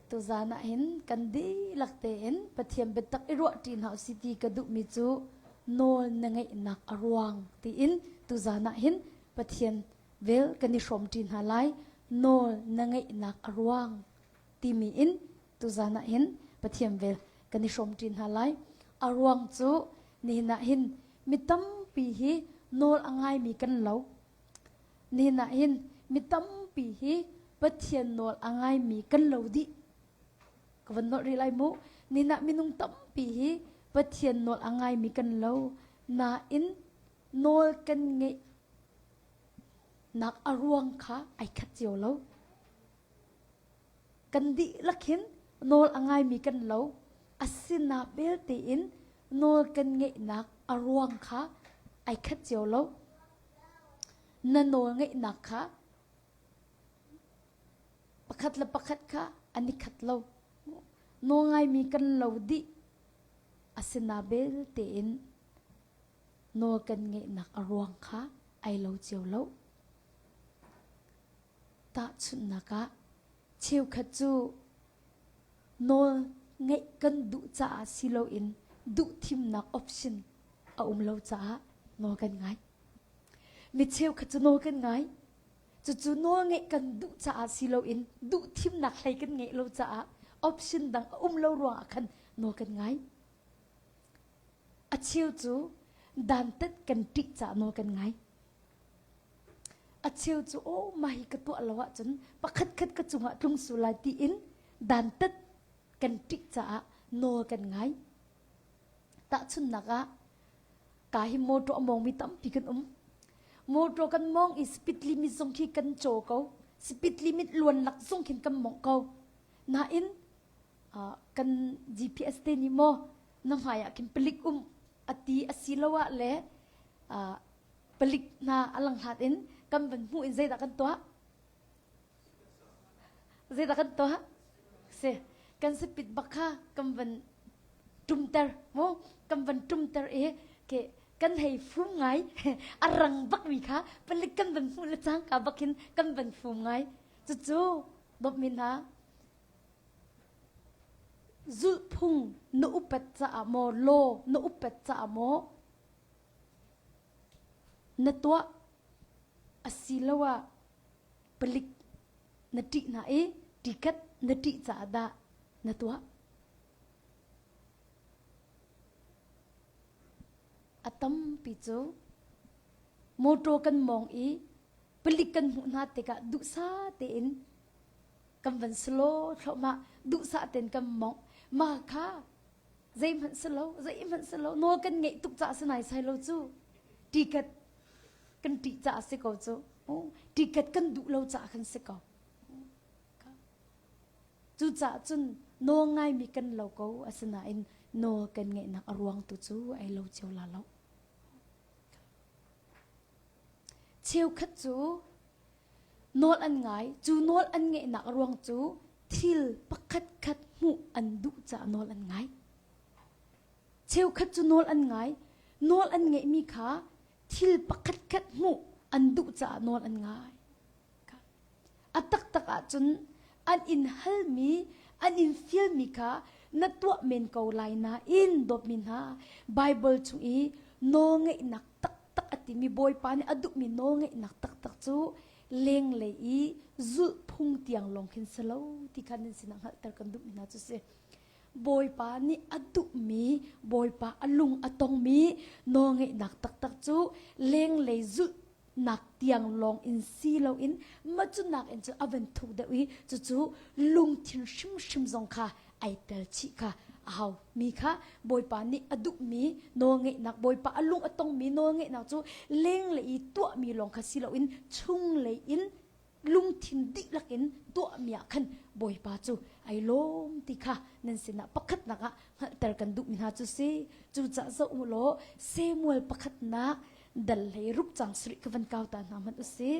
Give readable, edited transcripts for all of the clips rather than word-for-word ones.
Tuzaan ah hin kan dihlak tein Pathian biatak i ruahṭi hna usih ti ka duhmi cu nawl na ngeihnak a ruang tiin tuzaan ah hin Pathian vel kan i hrawmṭi hna lai. Nawl na ngeihnak a ruang timi in tuzaan ah hin Pathian vel kan i hrawmṭi hna lai. A ruang cu nihin ah hin mi tampi hi nawl a ngaimi kan lo. Nihin ah hin mi tampi hi Pathian nawl a ngaimi kan lo dih. Ka van nolh rih lai mu. Nihin ah minung tampi hi Pathian nawl a ngaimi kan lo. Nain nawl kan ngeih nak a ruang kha ai khat cio lo. Kan dihlak hin nawl a ngaimi kan lo. Asina belte in nawl kan ngeihnak a ruang kha ai khat cio lo. Na nawl ngeihnak kha pakhat le pakhat kha an i khat lo. Nawl ngaimi kan lo dih. Asina belte in nawl kan ngeihnak a ruang kha ai lo cio lo. Tahchunhnak ah, cheukhat cu nawl ngeih kan duh caah si loin duh thimnak option a um lo caah nawl kan ngai. Mi cheukhat cu nawl kan ngai. Cucu nawl ngeih kan duh caah si loin duh thimnak hlei kan ngeih lo caah option dang a um lo ruangah khan nawl kan ngai. A cheu cu dantat kan ṭih caah nawl kan ngai. A cheu cu aw mah hi ka tuah lo ahcun pakhat khat ka cungah tlung su lai tiin dantat kan ṭih caah nawl kan ngai. Tahchunhnak ah ka hi motor a mawngmi tampi kan um. Motor kan mawng i speed limit zong khi kan caw ko. Speed limit luan lak zong khin kan mawngh ko. Nain uh, kan GPS te nih maw na hmai ah khin palik um a ti asiloah le uh, palik hna a langhlat in kan van hmuh in zeidah kan tuah zeidah kan tuah si kan sipit bak kha kan van tumter mu kan van tumter i ke kan hei fum ngai a rang bak mi kha palik kan van hmuh le cangka bak hin kan van fum ngai cucu dawtmi hna zulhphung na upat caah maw law na upat caah maw Na tuah asiloah palik na ṭih hna i ṭikat na ṭih caah dah na tuah? A tampi cu mawṭaw kan mawng i palik kan hmuh hna tikah duhsah tein kan van slow thluahmah duhsah tein kan mawngh. Mah kha zeihmanh si lo zeihmanh si lo nawl kan ngeih tuk caah si naisai lo cu ticket kan ṭih caah si ko cu ticket kan duh lo caah khan si ko cucaah cun nawl ngaimi kan lo ko asinain nawl kan ngeihnak a ruang tu cu ai lo cio la lo cheukhat cu nawl an ngai cu nawl an ngeihnak ruang cu thil pakhatkhat hmuh an duh caah nawl an ngai cheukhat cu nawl an ngai nawl an ngeihmi kha thil pakhatkhat hmuh an duh caah nawl an ngai a taktak ahcun an in halmi an in fialmi kha na tuah men ko lai nain dawtmi hna Bible chung i nawlngeihnak taktak a timi Bawipa nih a duhmi nawlngeihnak taktak cu lenglei i zulhphung tiang lawng khin si lo ti kha nan sinah hngalhter kan duhmi hna cu si. Bawipa nih a duhmi, Bawipa a lung a tongmi nawlngeihnak taktak cu lenglei zulhnak tiang lawng in si loin mah cu nakin cu a van thuk deuh i cucu lungthin hrimhrim zong kha ai tel chih kha a hau mi kha Bawipa nih a duhmi nawlngeihnak Bawipa a lung a tongmi nawlngeihnak cu lenglei i tuahmi lawng kha si loin chunglei in lungthin dihlak in tuahmi ah khan Bawipa cu ai lawm ti kha nan sinah pakhatnak ah hngalhter kan duhmi hna cu si cucaah zoh u law Samuel pakhatnak dal hlei ruk cang sarih ka van kau ta hna hmanh u sih.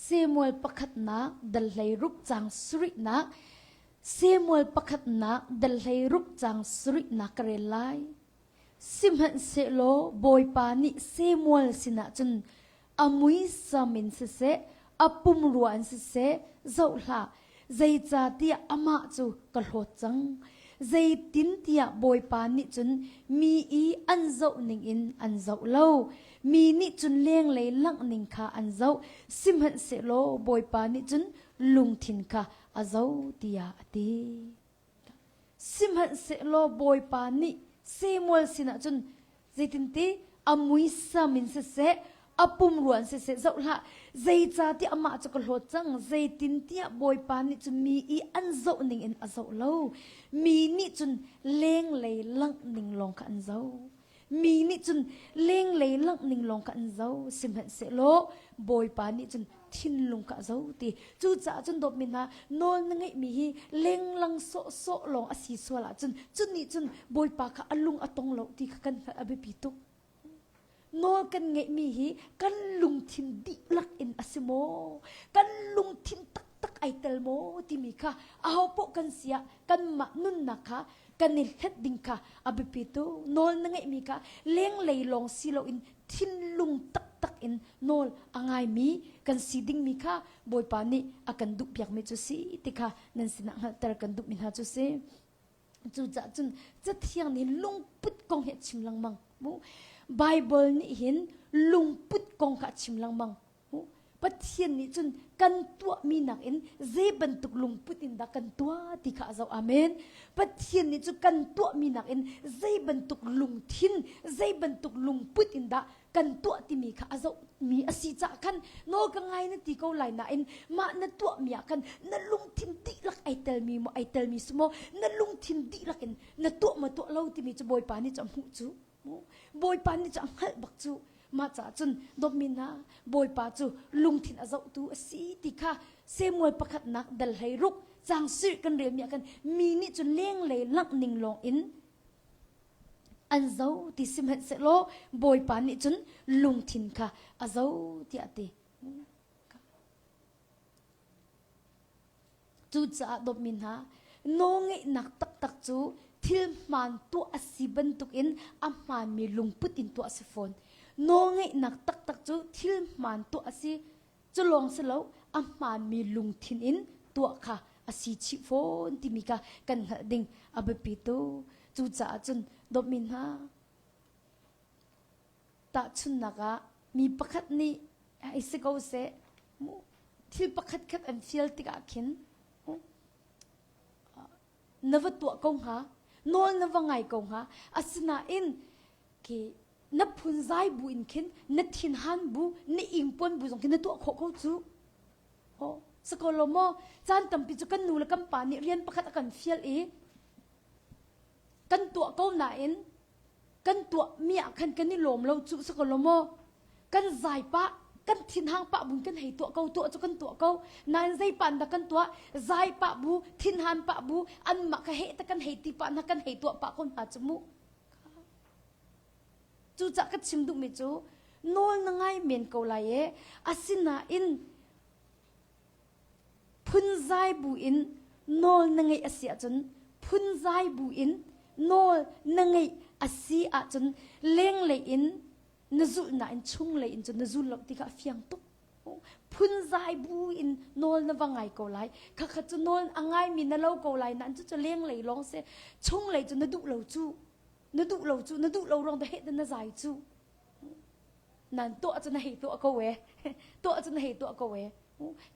Samuel pakhatnak dal hlei ruk cang sarihnak. Samuel pakhatnak dal 16 cang sarihnak ka rel lai. Sihmanhsehlaw Bawipa nih Samuel sinah cun a muisam in siseh, a pumrua in siseh, zoh hlah, zeicahtiah amah cu ka hlawt cang. Zeitintiah Bawipa nih cun mi i an zoh ningin an zoh lo. Mi nih cun lenglei langh ning kha an zoh, sihmanhsehlaw Bawipa nih cun lungthin kha a zoh tiah a ti. Sihmanhsehlaw Bawipa nih Samuel sinah cun zeitinti a muisam in siseh, a pumrua in siseh zoh hlah, zeicahtiah amah cu ka hlawt cang, zeitintiah Bawipa nih cun mi i an zoh ning in a zoh lo. Mi nih cun lenglei langh ning lawng kha an zoh. Mi nih cun lenglei langh ning lawng kha an zoh. Sihmanhsehlaw Bawipa nih cun thinlung kha a zo ti. Cucaah cun dawtmi hna, nawl na ngeihmi hi lenglang sawhsawh lawng a si sual ahcun cu nih cun Bawipa kha a lung a tong lo ti kha kan hngalh a biapi tuk. Nawl kan ngeihmi hi kan lungthin dihlak in a si maw? Kan lungthin taktak ai tel maw timi kha ahopaoh kan si ah kanmah nunnak kha kan i hlet ding kha a biapi tuk. Nawl na ngeihmi kha lenglei lawng si loin thinlung taktak in nawl a ngaimi kan si dingmi kha Bawipa nih a kan duhpiakmi cu si ti kha nan sinah hngalhter kan duhmi hna cu si. Cucaah cun Cathiang nih lungput kong hi a chim lengmang. Bible nih hin lungput kong kha a chim lengmang. Pathian nih cun kan tuahmi nakin zei bantuk lungput in dah kan tuah ti kha a zoh. Amen. Pathian nih cu kan tuahmi nakin zei bantuk lungthin, zei bantuk lungput in dah kan tuah timi kha a zohmi a si caah khan nawl ka ngai na ti ko lai nain mah na tuahmi ah khan na lungthin dihlak ai telmi maw ai telmi si maw na lungthin dihlak in na tuah maw tuah lo timi cu Bawipa nih cu a hmuh cu. Bawipa nih cu a hngalh bak cu mah caah cun dawtmi hna Bawipa cu lungthin a zohtu a si ti kha Samuel pakhatnak dal 16 cang sirh kan relmi ah khan mi nih cun lenglei langh ning lawng in an zo ti sihmanhsehlaw Bawipa nih cun lungthin kha a zo tiah a ti. Cucaah dawtmi hna, nawlngeihnak taktak cu thil hmaan tuah a si bantukin a hmaanmi lungput in tuah a si fawn. Nawlngeihnak taktak cu thil hmaan tuah a si. Cu lawng si lo, a hmaanmi lungthin in tuah kha a si chih fawn timi kha kan hngalh ding a biapi tuk. Cucaah cun dawtmi hna, Tahchunhnak ah, mi pakhat nih hei si ko seh, thil pakhat khat an fial tikah khin na va tuah ko hnga, nawl na va ngai ko hnga. Asinain khi na phunzai bu in khin na thinhan bu, na ingpuan bu zong khi na tuah khawh ko cu. Oh, si ko lo maw? Caan tampi cu kan nu le kan pa nih rian pakhat a kan fial i kan tuah ko nain kan tuahmi ah khan kan i lawm lo cu si ko lo maw kan zai pah kan thinhang pah bun kan hei tuah ko tuah cu kan tuah ko nain zei pan dah kan tuah zai pah bu thinhan pah bu anmah ka heh ta kan hei ti pah na kan hei tuah pah ko hna cu mu cucah ka chim duhmi cu nawl na ngai men ko lai e asinain Phunzai bu in nawl na ngeih a si ahcun phunzai bu in nawl na ngeih a si ahcun lenglei in na zulh nain chunglei in cun na zul lo ti kha a fiang tuk. Phunzai bu in nawl na va ngai ko lai. Khakha cu nawl a ngaimi na lo ko lai nain cucu lenglei lawng si. Chunglei cu na duh lo cu. Na duh lo cu. Na duh lo ruang dah heh na zai cu. Nan tuah cu na hei tuah ko e. Tuah cu na hei tuah ko e.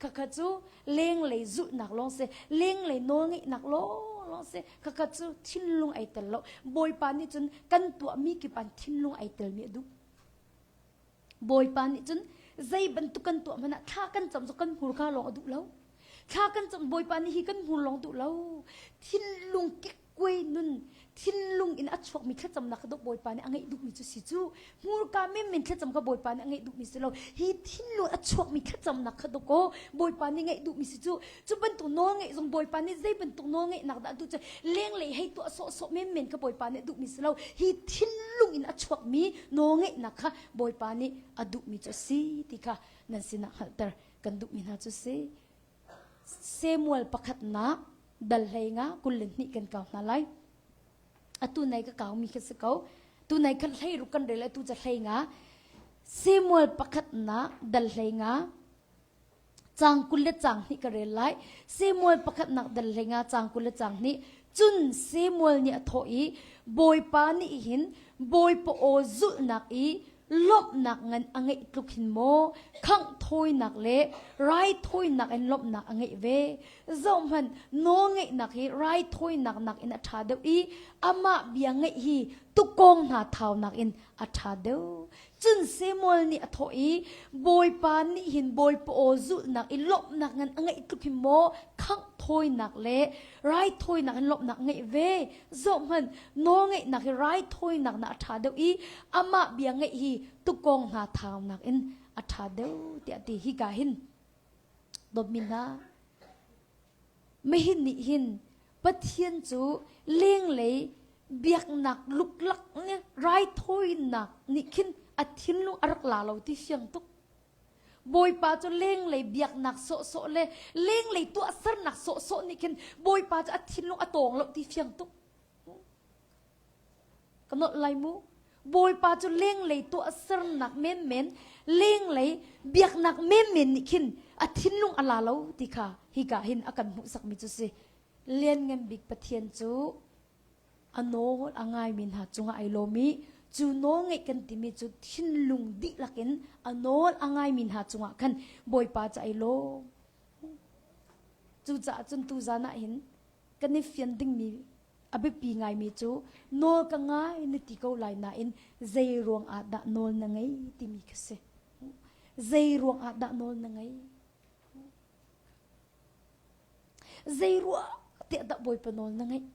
Khakha cu lenglei zulhnak lawng si, lenglei nawlngeihnak lawng si. Khakha cu thinlung ai tel lo. Bawipa nih cun kan tuahmi kip ah thinlung ai telmi a duh. Bawipa nih cun zei bantuk kan tuah hmanh ah thla kan cam cu kan hmurka lawng a duh lo. Thla kan cam Bawipa nih hi kan hmur lawng duh lo. Thinlung kik kuai nun thinlung in a chuakmi thlacamnak kha Bawipa nih a ngeih duhmi cu si cu hmurka menmen thlacam kha Bawipa nih a ngeih duhmi si lo hi thinlung a chuakmi thlacamnak kha dawkaw Bawipa nih ngeih duhmi si cu cu bantuk nawl ngeih zong Bawipa nih zei bantuk nawl ngeihnak dah duh cu lenglei hei tuah sawhsawh menmen kha Bawipa nih a duhmi si lo hi thinlung in a chuakmi nawl ngeihnak kha Bawipa nih a duhmi cu a si ti kha nan sinah hngalhter kan duhmi hna cu si Samuel pakhatnak. Dal hlei nga 22 kan kau hna lai. Atu nai ka kau mi kha si ko. Tu nai khan hlei ruk kan rel atu ca hlei nga. Samuel pakhatnak dal hlei nga Caang 20 le caang hnih ka rel lai. Samuel pakhatnak dal hleinga caang 20 le caang hnih. Cun Samuel nih a thawh i Bawipa nih hin Bawipa aw zulhnak i lawmhnak ngan a ngeih tluk hin maw khangh thawinak le raithawinak in lawmhnak a ngeih ve. Zohhmanh, nawlngeihnak hi raithawinak nakin a ṭha deuh i amah bia ngaih hi tukkawng hna thaunak in a ṭha deuh. Cun Samuel nih a thawh i, Bawipa nih hin Bawipa aw zulhnak i lawmhnak ngan a ngeih tluk hin maw khangh thawinak le raithawinak in lawmhnak a ngeih ve? Zohhmanh, nawlngeihnak hi raithawinak na a ṭha deuh i amah bia ngaih hi tukkawng hna thaunak in a ṭha deuh, tiah a ti. Hika hin dawtmi hna, Mihin nih hin Pathian cu lenglei biaknak luklak nih raithawinak nih khin a thinlung a rak la lo ti fiang tuk. Bawipa cu lenglei biaknak sawhsawh le lenglei tuahsernak sawhsawh nih khin Bawipa cu a thinlung a tawng lo ti fiang tuk. Ka nolh lai mu. Bawipa cu lenglei tuahsernak menmen, lenglei biaknak menmen nih khin a thinlung a la lo ti kha hika hin a kan hmuhsakmi cu si. Lianngan bik Pathian cu a nawl a ngaimi hna cungah ai lawm i cu nawl ngeih kan timi cu thinlung dihlak in a nawl a ngaimi hna cungah khan Bawipa cu ai lawm. Cucaah cun tuzan ah hin kan i fian dingmi a biapi ngaimi cu nawl ka ngai na ti ko lai nain zei ruang ah dah nawl na ngei timi kha si. Zei ruang ah dah nawl na ngei? Zei ruah tiah dah Bawipa nawl na ngeih?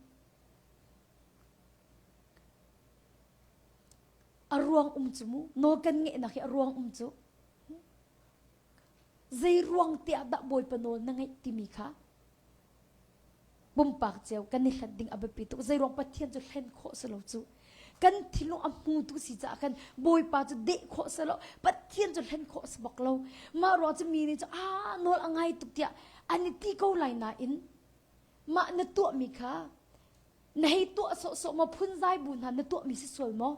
A ruang um cu mu nawl kan ngeihnak hi a ruang um cu zei ruang tiah dah Bawipa nawl na ngeih timi kha pumpak cio kan i hlat ding a biapi tuk zeiruang Pathian cu hlen khawh si lo cu kan thinlung a hmutu si caah khan Bawipa cu deh khawh si lo Pathian cu hlen khawh si bak lo mah ruang cu mi nih cu a nawl a ngai tuk tiah an i ti ko lai nain mah na tuahmi kha na hei tuah sawhsawh maw phunzai bu hna na tuahmi si sual maw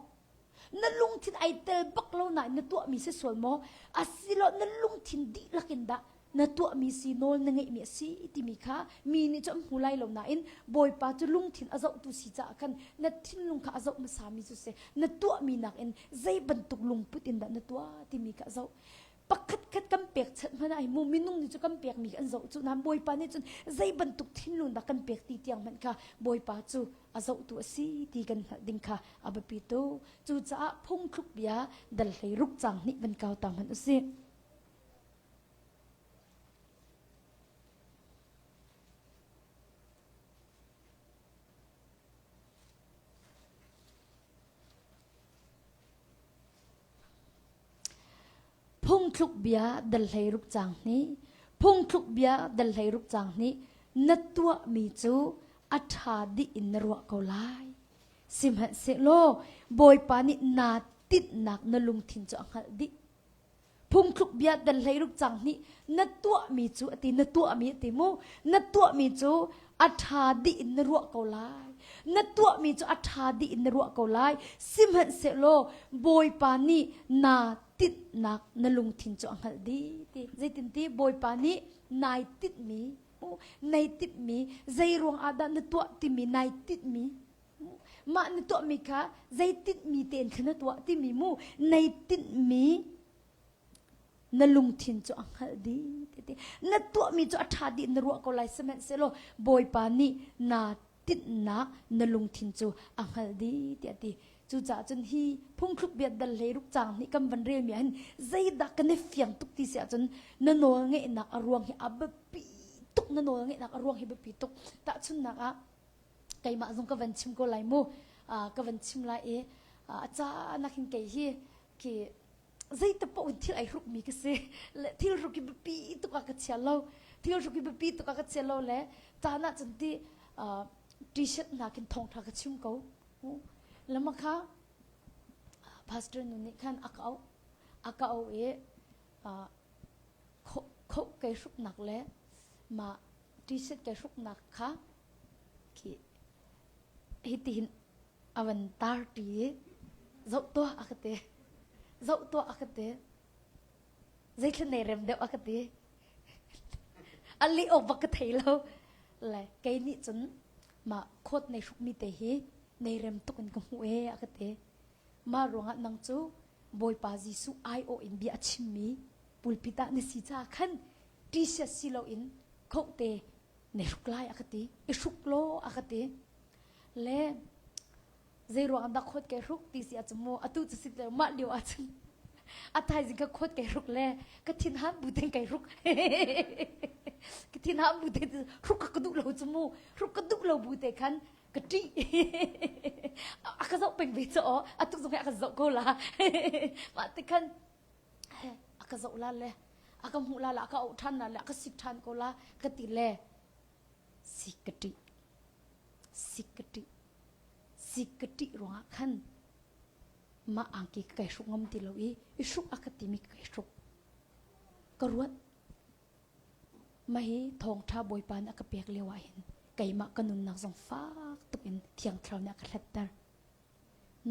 na lungthin ai tel bak lo nain na tuahmi si sual maw asilo na lungthin dihlak in dah na tuahmi si nawl na ngeihmi a si timi kha mi nih cu an hmu lai lo nain Bawipa cu lungthin a zohtu si caah khan na thinlung kha a zoh hmasami cu si na tuahmi nakin zei bantuk lungput in dah na tuah timi kha a zoh pakhat khat kan pekchanh hmanh ah mu minung nih cu kan pekmi an zoh cu nain Bawipa nih cun zei bantuk thinlung dah kan pek ti tiang hmanh kha Bawipa cu a zohtu a si ti kan hngalh ding kha a biapi tuk cucaah phungthluk bia dal hlei ruk cang hnih van kau ta hmanh usih Phungthluk bia dal hlei ruk cang hnih Phungthluk bia dal hlei ruk cang hnih na tuahmi cu a ṭha dih in na ruah ko lai. Sihmanhsehlaw Bawipa nih naa tinhnak na lungthin cu a hngalh dih. Phungthluk bia dal hlei ruk cang hnih na tuahmi cu a ti na tuahmi a ti mu na tuahmi cu a ṭha dih in na ruah ko lai na tuahmi cu a ṭha dih in na ruah ko lai sihmanhsehlaw Bawipa nih naa tinhnak na lungthin cu a hngalh dih ti zeitinti Bawipa nih nai tinhmi nai tinhmi zei ruang ah dah na tuah timi nai tinhmi mah na tuahmi kha zei tinhmi tein khan na tuah timi mu nei tinhmi na lungthin cu a hngalh dih ti na tuahmi cu a ṭha dih na ruah ko lai sihmanhsehlaw Bawipa nih naa tinhnak na lungthin cu a hngalh dih tiah ti cucaah cun hi phungthluk bia dal hlei ruk cang nih kan van relmi ah hin zeidah kan i fiang tuk ti si ahcun na nawl ngeihnak a ruang hi a biapi tuk na nawl ngeihnak a ruang hi biapi tuk tahchunhnak ah keimah zong ka van chim ko lai mu ka van chim lai i a caan ah khin kei hi khi zeite paoh in thil ai hrukmi ka si le thil hruk hi biapi tuk ah ka chia lo thil hruk hi biapi tuk ah ka chia lo le caan ah cun ti t-shirt hna khin thawngtha ka chim ko lama kha pastor nu nih khan a ka auh a ka auh i kho kai hruknak le ma t-shirt kai hruknak kha. Khi hitihin a van tar ṭi i zoh tuah a ka ti. Zoh tuah a ka ti. Zeithil nei rem deuh a ka ti. A leh awk bak ka thei lo. Le kei nih cun mah khawt nei hrukmi te hi nei rem tuk in ka hmuh ee a ka ti. Mah ruangah nang cu Bawipa Jesuh aiawh in bia a chimmi pulpit ah na si caah khan ṭihsiat si loin khohte na hruk lai a ka ti. I hruk law a ka ti. Le zei ruang dah khawt kai hruk ti si ahcun mu atu cu si lo mah lio ahcun a thaizing ka khawt kai hruk le ka thin han bu ten kai hruk ka thin han bu te hruk ka duh lo cu mu hruk ka duh lo bu te khan ka ṭih a ka zoh peng ve cu aw atu zong hi a ka zoh ko la mah te khan a ka zoh la le a ka hmuh la la a ka auh ṭhan la le a ka sik ṭhan ko la ka ti le sik ka ṭih sik ka ṭih sik ka ṭih ruangah khan mah angki ka kai hruk ngam ti lo i i hruk a ka timi ka kai hruk ka ruat mah hi thawngṭha bawipa nih a ka pek lio ah hin keimah ka nunnak zong fak tuk in thiang thlarau nih a ka hletter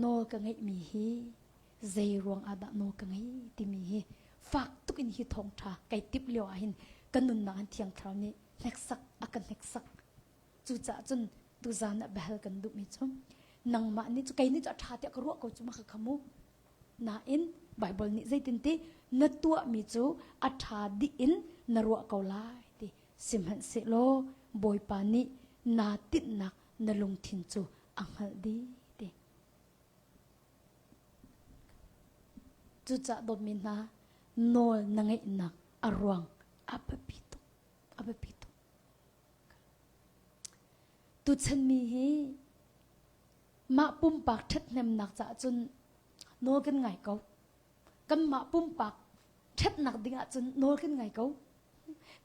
nawl ka ngeihmi hi zei ruang ah dah nawl ka ngei timi hi fak tuk in hi thawngṭha kai timh lio ah hin ka nunnak in thiang thlarau nih hneksak a ka hneksak cucaah cun tuzan ah biahal kan duhmi cu nangmah nih cu kei nih cu a ṭha tiah ka ruah ko cu ma ka khamu nain Bible nih zeitin ti na tuahmi cu a ṭha dih in na ruah ko lai ti sihmanhsehlaw Bawipa nih naa tinhnak na lungthin cu a hngalh dih ti. Cucaah dawtmi hna nawl na ngeihnak a ruang a biapi tuk a biapi tuk. Tuchan mi hi mah pumpak ṭhathnemnak caah cun nawl kan ngai ko. Kanmah pumpak ṭhatnak ding ahcun nawl kan ngai ko.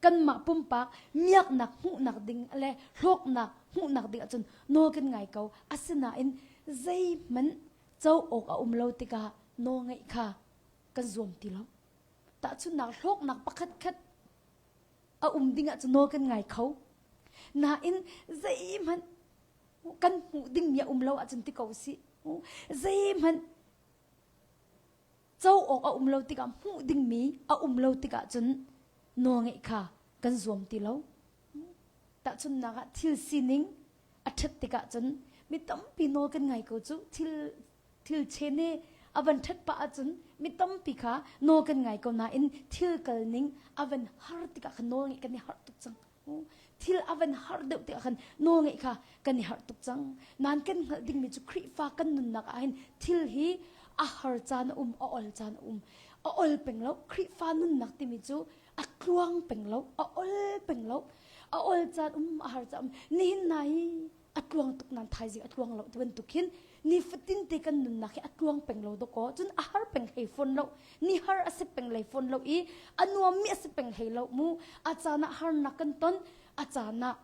Kanmah pumpak miaknak hmuhnak ding le hlawknak hmuhnak ding ahcun nawl kan ngai ko. Asinain zeihmanh co awk a um lo tikah nawl ngeih kha kan zuam ti lo. Tahchunhnak hlawknak pakhat khat a um ding ahcun nawl kan ngai kho. Nain zeihmanh kan hmuh dingmi a um lo ahcun ti ko sih. Zeihmanh co awk a um lo tikah hmuh dingmi a um lo tikah cun nawlngeih kha kan zuam ti lo. Tahchunhnak ah thil sining a ṭhat tikah cun mi tampi nawl kan ngai ko cu thil thil chen i a van ṭhat pah ahcun mi tampi kha nawl kan ngai ko nain thil kal ning a van har tikah khan nawl ngeih kan i harh tuk cang. Thil a van har deuh tikah khan nawlngeih kha kan i harh tuk cang. Nain kan hngalh dingmi cu Khrihfa kan nunnak ah hin thil hi a har caan a um, a ol caan a um. A ol peng lo. Khrihfa nunnak timi cu a tluang peng lo, a ol peng lo. A ol caan um, a har caan um. Nihin na hi a tluang tuk nan thaizing a tluang lo ti bantuk hin nifatin te kan nunnak hi a tluang peng lo dawkaw cun a har peng hlei fawn lo ni har a si peng hlei fawn lo i a nuammi a si peng hlei lo mu a caan ah harnak kan ton a caan ah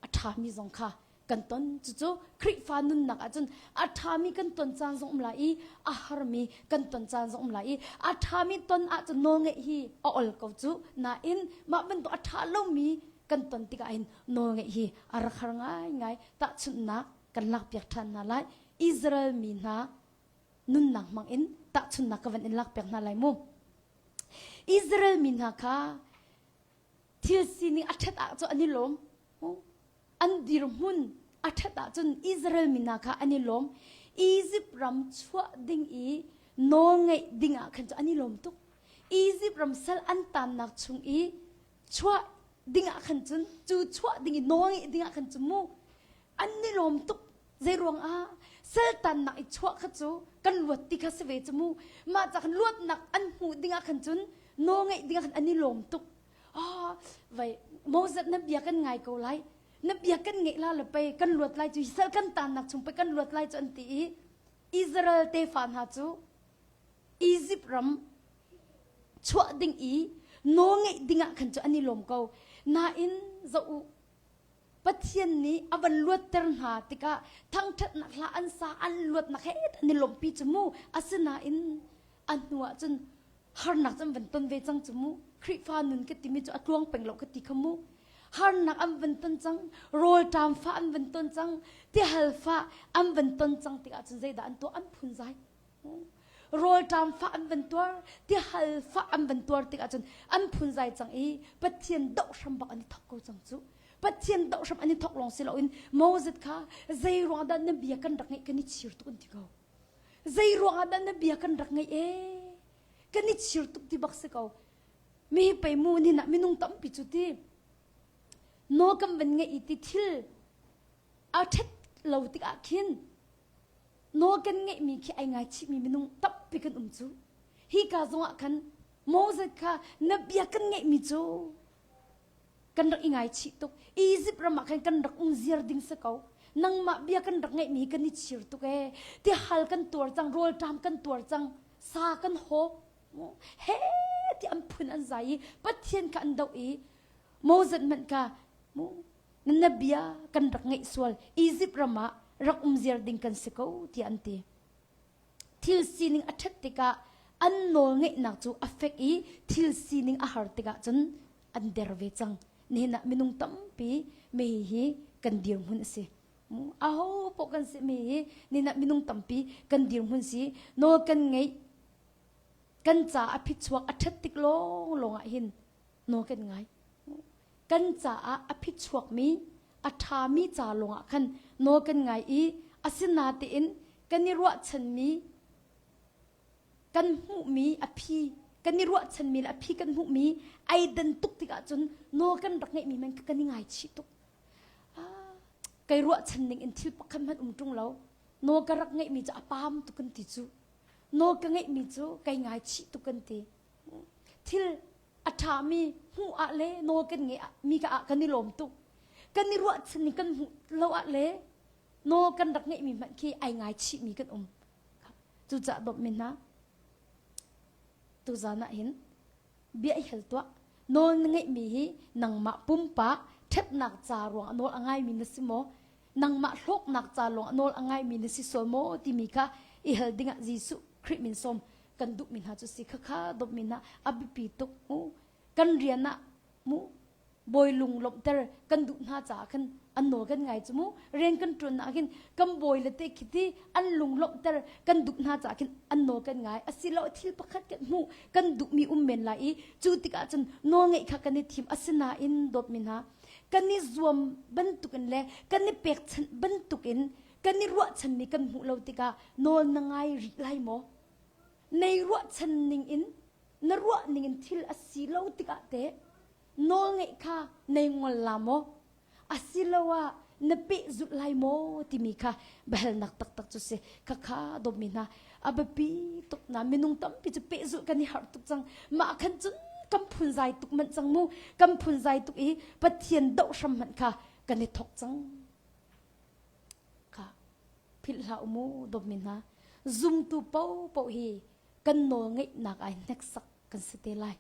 a ṭhami zong kha kan ton cucu Khrihfa nunnak ahcun a ṭhami kan ton caan zong um lai i a harmi kan ton caan zong um lai i a ṭhami ton ahcun nawlngeih hi a ol ko cu nain mah bantuk a ṭha lomi kan ton tikah hin nawlngeih hi a rak har ngaingai tahchunhnak kan lakpiak ṭhan hna lai Israel mi hna nunnak hmang in tahchunhnak ka van in lakpiak hna lai mu Israel mi hna kha thil sining a ṭhat ah cun an i lawm an dirhmun a ṭhat ahcun Israel mi hna kha an i lawm Egypt ram chuah ding i nawlngeih ding ah khan cu an i lawm tuk Egypt ram sal an tannak chung i chuah ding ah khan cun cu chuah ding i nawl ngeih ding ah khan cu mu an ni lawm tuk zei ruang ah saltannak i chuah kha cu kan luat ti kha si ve cu mu mah ca khan luatnak an hmuh ding ah khan cun nawl ngeih ding ah khan an i lawm tuk ah vai Moses na bia kan ngai ko lai na bia kan ngeih la le pei kan luat lai cu sal kan tannak chung pei kan luat lai cu an ti i Israel tefa hna cu Egypt ram chuah ding i nawl ngeih ding ah khan cu an i lawm ko. Nain zoh u, Pathian nih a van luatter hna tikah thangṭhatnak hla an sa an luatnak he an i lawmhpi cu mu. Asinain a hnu ah cun harnak cu an van ton ve cang cu mu. Khrihfa nun ka timi cu a tluang peng lo ka ti kha mu. Harnak an van ton cang, rawlṭam fah an van ton cang, tihal fah an van ton cang tikah cun zeidah an tuah? An phunzai. Rawlṭam fah an van tuar, tihal fah an van tuar tikah cun an phunzai cang i Pathian doh hram bak an i thok ko cang cu. Pathian doh hram an i thok lawng si loin Moses kha zei ruang dah na bia kan rak ngeih kan i chir tuk an ti ko. Zei ruang ah dah na bia kan rak ngeih ee? Kan i chir tuk ti bak si ko. Mi hi pei mu ni na minung tampi cu ti nawl kan van ngeih i ti thil a ṭhat lo tikah khin nawl kan ngeihmi khi ai ngaichihmi minung tampi kan um cu. Hi ka zongah khan Moses kha na bia kan ngeihmi cu kan rak i ngaichih tuk. Egypt ram ah khan kan rak um ziar ding si ko. Nangmah bia kan rak ngeihmi hi kan i chir tuk ee. Tihal kan tuar cang, rawlṭam kan tuar cang, sa kan haw. He ti an phun an zai i Pathian kha an doh i Moses hmanh kha mu na bia kan rak ngeih sual Egypt ram ah rak um ziar ding kan si ko tiah an ti. Thil sining a ṭhat tikah an nawl ngeihnak cu a fek i thil sining a har tikah cun an der ve cang. Nihin ah minung tampi mi hi kan dirhmun a si. Aho paoh kan si mi hi nihin ah minung tampi kan dirhmun si. Nawl kan ngeih kan ca a phichuak a ṭhat tik lawnglawng ah hin nawl kan ngai. Kan caah a phichuakmi a ṭhami ca lawngah khan nawl kan ngai i asinatein kan i ruahchanmi kan hmuhmi a phi kan i ruahchanmi le a phi kan hmuhmi ai dan tuk tikah cun nawl kan rak ngeihmi man kan i ngaichih tuk. Kai ruahchan ning in thil pakhat hmanh um ṭung lo. Nawl ka rak ngeihmi cu a paam tuk kan ti cu. Nawl ka ngeihmi cu kai ngaichih tuk kan ti. Thil a ṭhami hmuh ah le nawl kan ngeih mi ka ah kan i lawm tuk. Kan i ruahchan ning kan hmuh lo ah le nawl kan rak ngeihmi hmanh khi ai ngaichihmi kan um. Cucaah dawtmi hna, tuzan ah hin bia i hal tuah. Nawl na ngeihmi hi nangmah pumpak ṭhatnak ca ruangah nawl a ngaimi na si maw? Nangmah hlawknak ca lawngah nawl a ngaimi na si sual maw timi kha i hal dingah Jesuh Khrih min sawm kan duhmi hna cu si khakha dawtmi hna a biapi tuk mu kan rian ah mu bawi lung lawmhter kan duh hna caah khan an nawl kan ngai cu mu rian kan ṭuan ah khin kan bawi le te khi ti an lung lawmhter kan duh hna caah khin an nawl kan ngai asilo thil pakhat kan hmuh kan duhmi um men lai i cu tikah cun nawl ngeih kha kan i thim asinain dawtmi hna kan i zuam bantukin le kan i pekchanh bantukin kan i ruahchanmi kan hmuh lo tikah nawl na ngai rih lai maw? Nei ruahchan ning in na ruah ning in thil a si lo tikah teh nawl ngeih kha nei ngol la maw? Asiloah na pehzulh lai maw timi kha biahalnak taktak cu si. Khakha dawtmi hna a biapi tuk na minung tampi cu pehzulh kan i harh tuk cang. Mah khan cun kan phunzai tuk manh cang mu. Kan phunzai tuk i Pathian doh hram hmanh kha kan i thok cang. Kha philh hlah u mu dawtmi hna. Zumtu paohpaoh hi kan nawl ngeihnak ai hneksak kan si te lai.